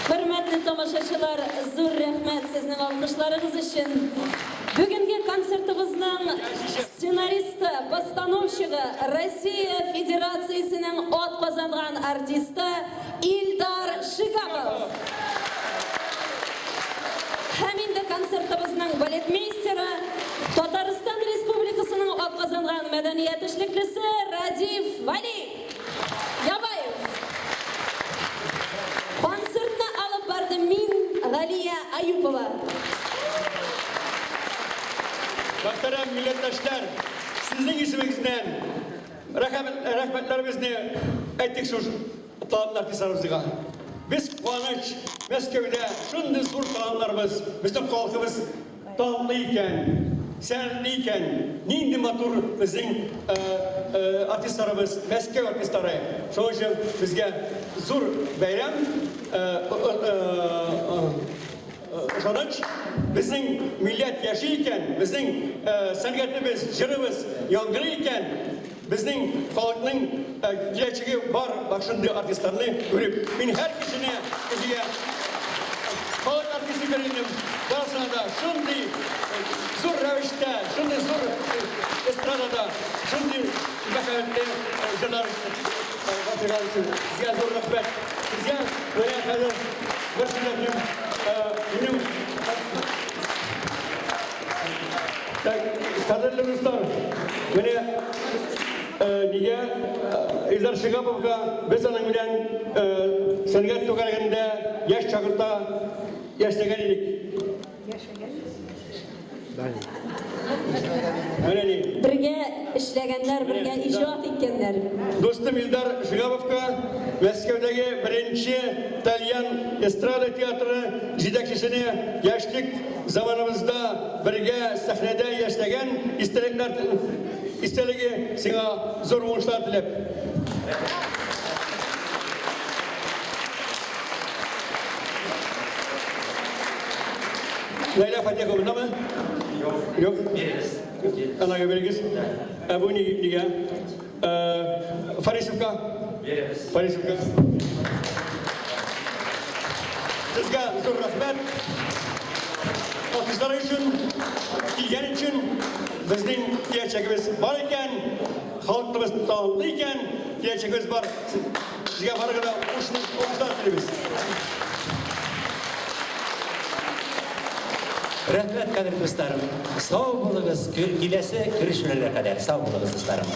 Хөрмәтле тамашачылар, зур рәхмәт сезнең алкышларыгыз өчен. Бүгенге концертыбызның сценаристы, постановщигы, Россия Федерациясенең атказанган артисты Илдар Шигапов. Һәм инде концертыбызның балетмейстеры, Татарстан Республикасының атказанган мәдәният эшлеклесе Радиф Вали Ябаев. Концертны алып бардым мин, Галия Аюпова. Мөхтәрәм милләттәшләр, сезнең исемегездән рәхмәтләребезне әйттек шушы талантлы артистларыбызга. Без куаныч, Мәскәүдә шундый зур талантларыбыз, безнең халкыбыз талантлы икән. Сәләтле икән, нинди матур безнең артистларыбыз, Мәскәү артистлары. Шуның өчен безгә зур бәйрәм, ышаныч. Безнең милләт яши икән, безнең сәнгатебез, җырыбыз яңгырый икән, Безнең халыкның киләчәге бар шундый артистларны күреп. Мин һәр кешене, кешегә халык артисты бирер идем. Барысына да шундый зур рәвештә, шундый зур эстрадада, шундый мәхәббәтле җырлар батырган өчен сезгә зур рәхмәт. Сезгә менә хәзер бер сүз әйтим. Минем Так, кадерле дуслар, менә нигә Илдар Шигаповка без аның белән сәнгать түгәрәгендә яшь чагында яшәгән идек. Менә ни. Бергә эшләгәннәр, бергә иҗат иткәннәр. Дустым Илдар Шигаповка Мәскәүдәге беренче тальян эстрада театры җитәкчесенә яшьлек Заманыбызда бергә сәхнәдә яшьләгән истәлекләр истәлеге сиңа зур уңышлар теләп. Ләйлә Фатихова мондамы? Юк. Юк. Бирегез. Анага бирегез. Ә бу нигә? Фарисовка. Бирегез. Фарисовка. Сезгә зур рәхмәт. Алкышлар өчен, килгән өчен безнең киләчәгебез бар икән, халкыбыз талантлы икән, киләчәгебез бар. Сезгә барыгы да уңышлар телибез. Рәхмәт, кадерле дусларым. Сау булыгыз. Киләсе күрешүләргә кадәр. Сау булыгыз, дусларым.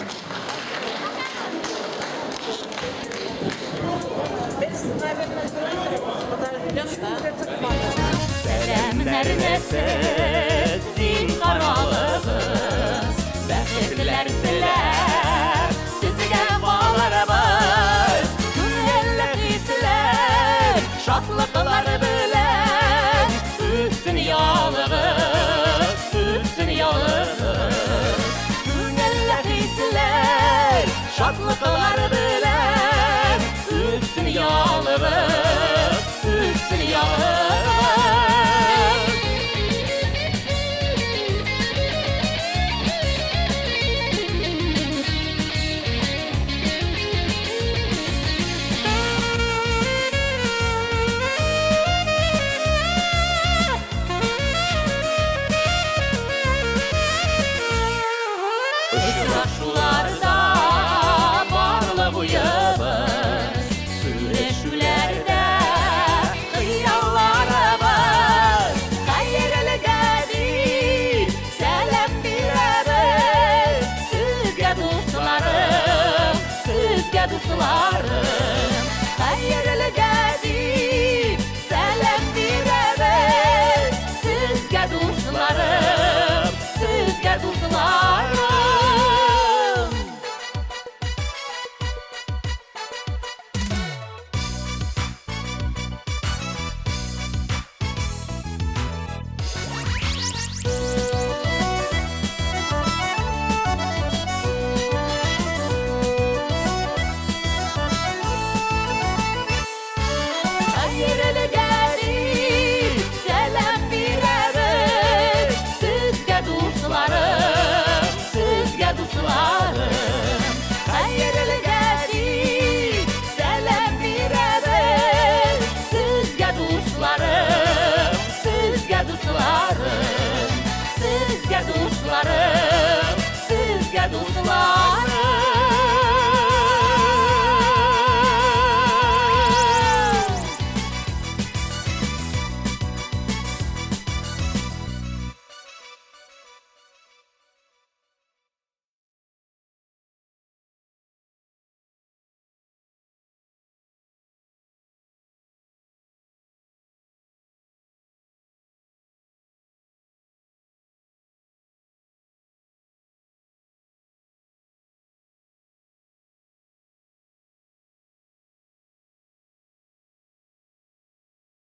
Сәламнәрне сез зинһар алыгыз, бәхетләр теләп сезгә баларыбыз, күңелле хисләр, шатлыклар белән үтсен ялыгыз, үтсен ялыгыз. Күңелле хисләр, шатлыклар белән үтсен ялыгыз, үтсен ялыгыз. Очрашуларда барлык уебыз, күрешүләрдә хыялларыбыз. Хәерлегә дип сәлам бирәбез сезгә, дусларым, сезгә, дусларым.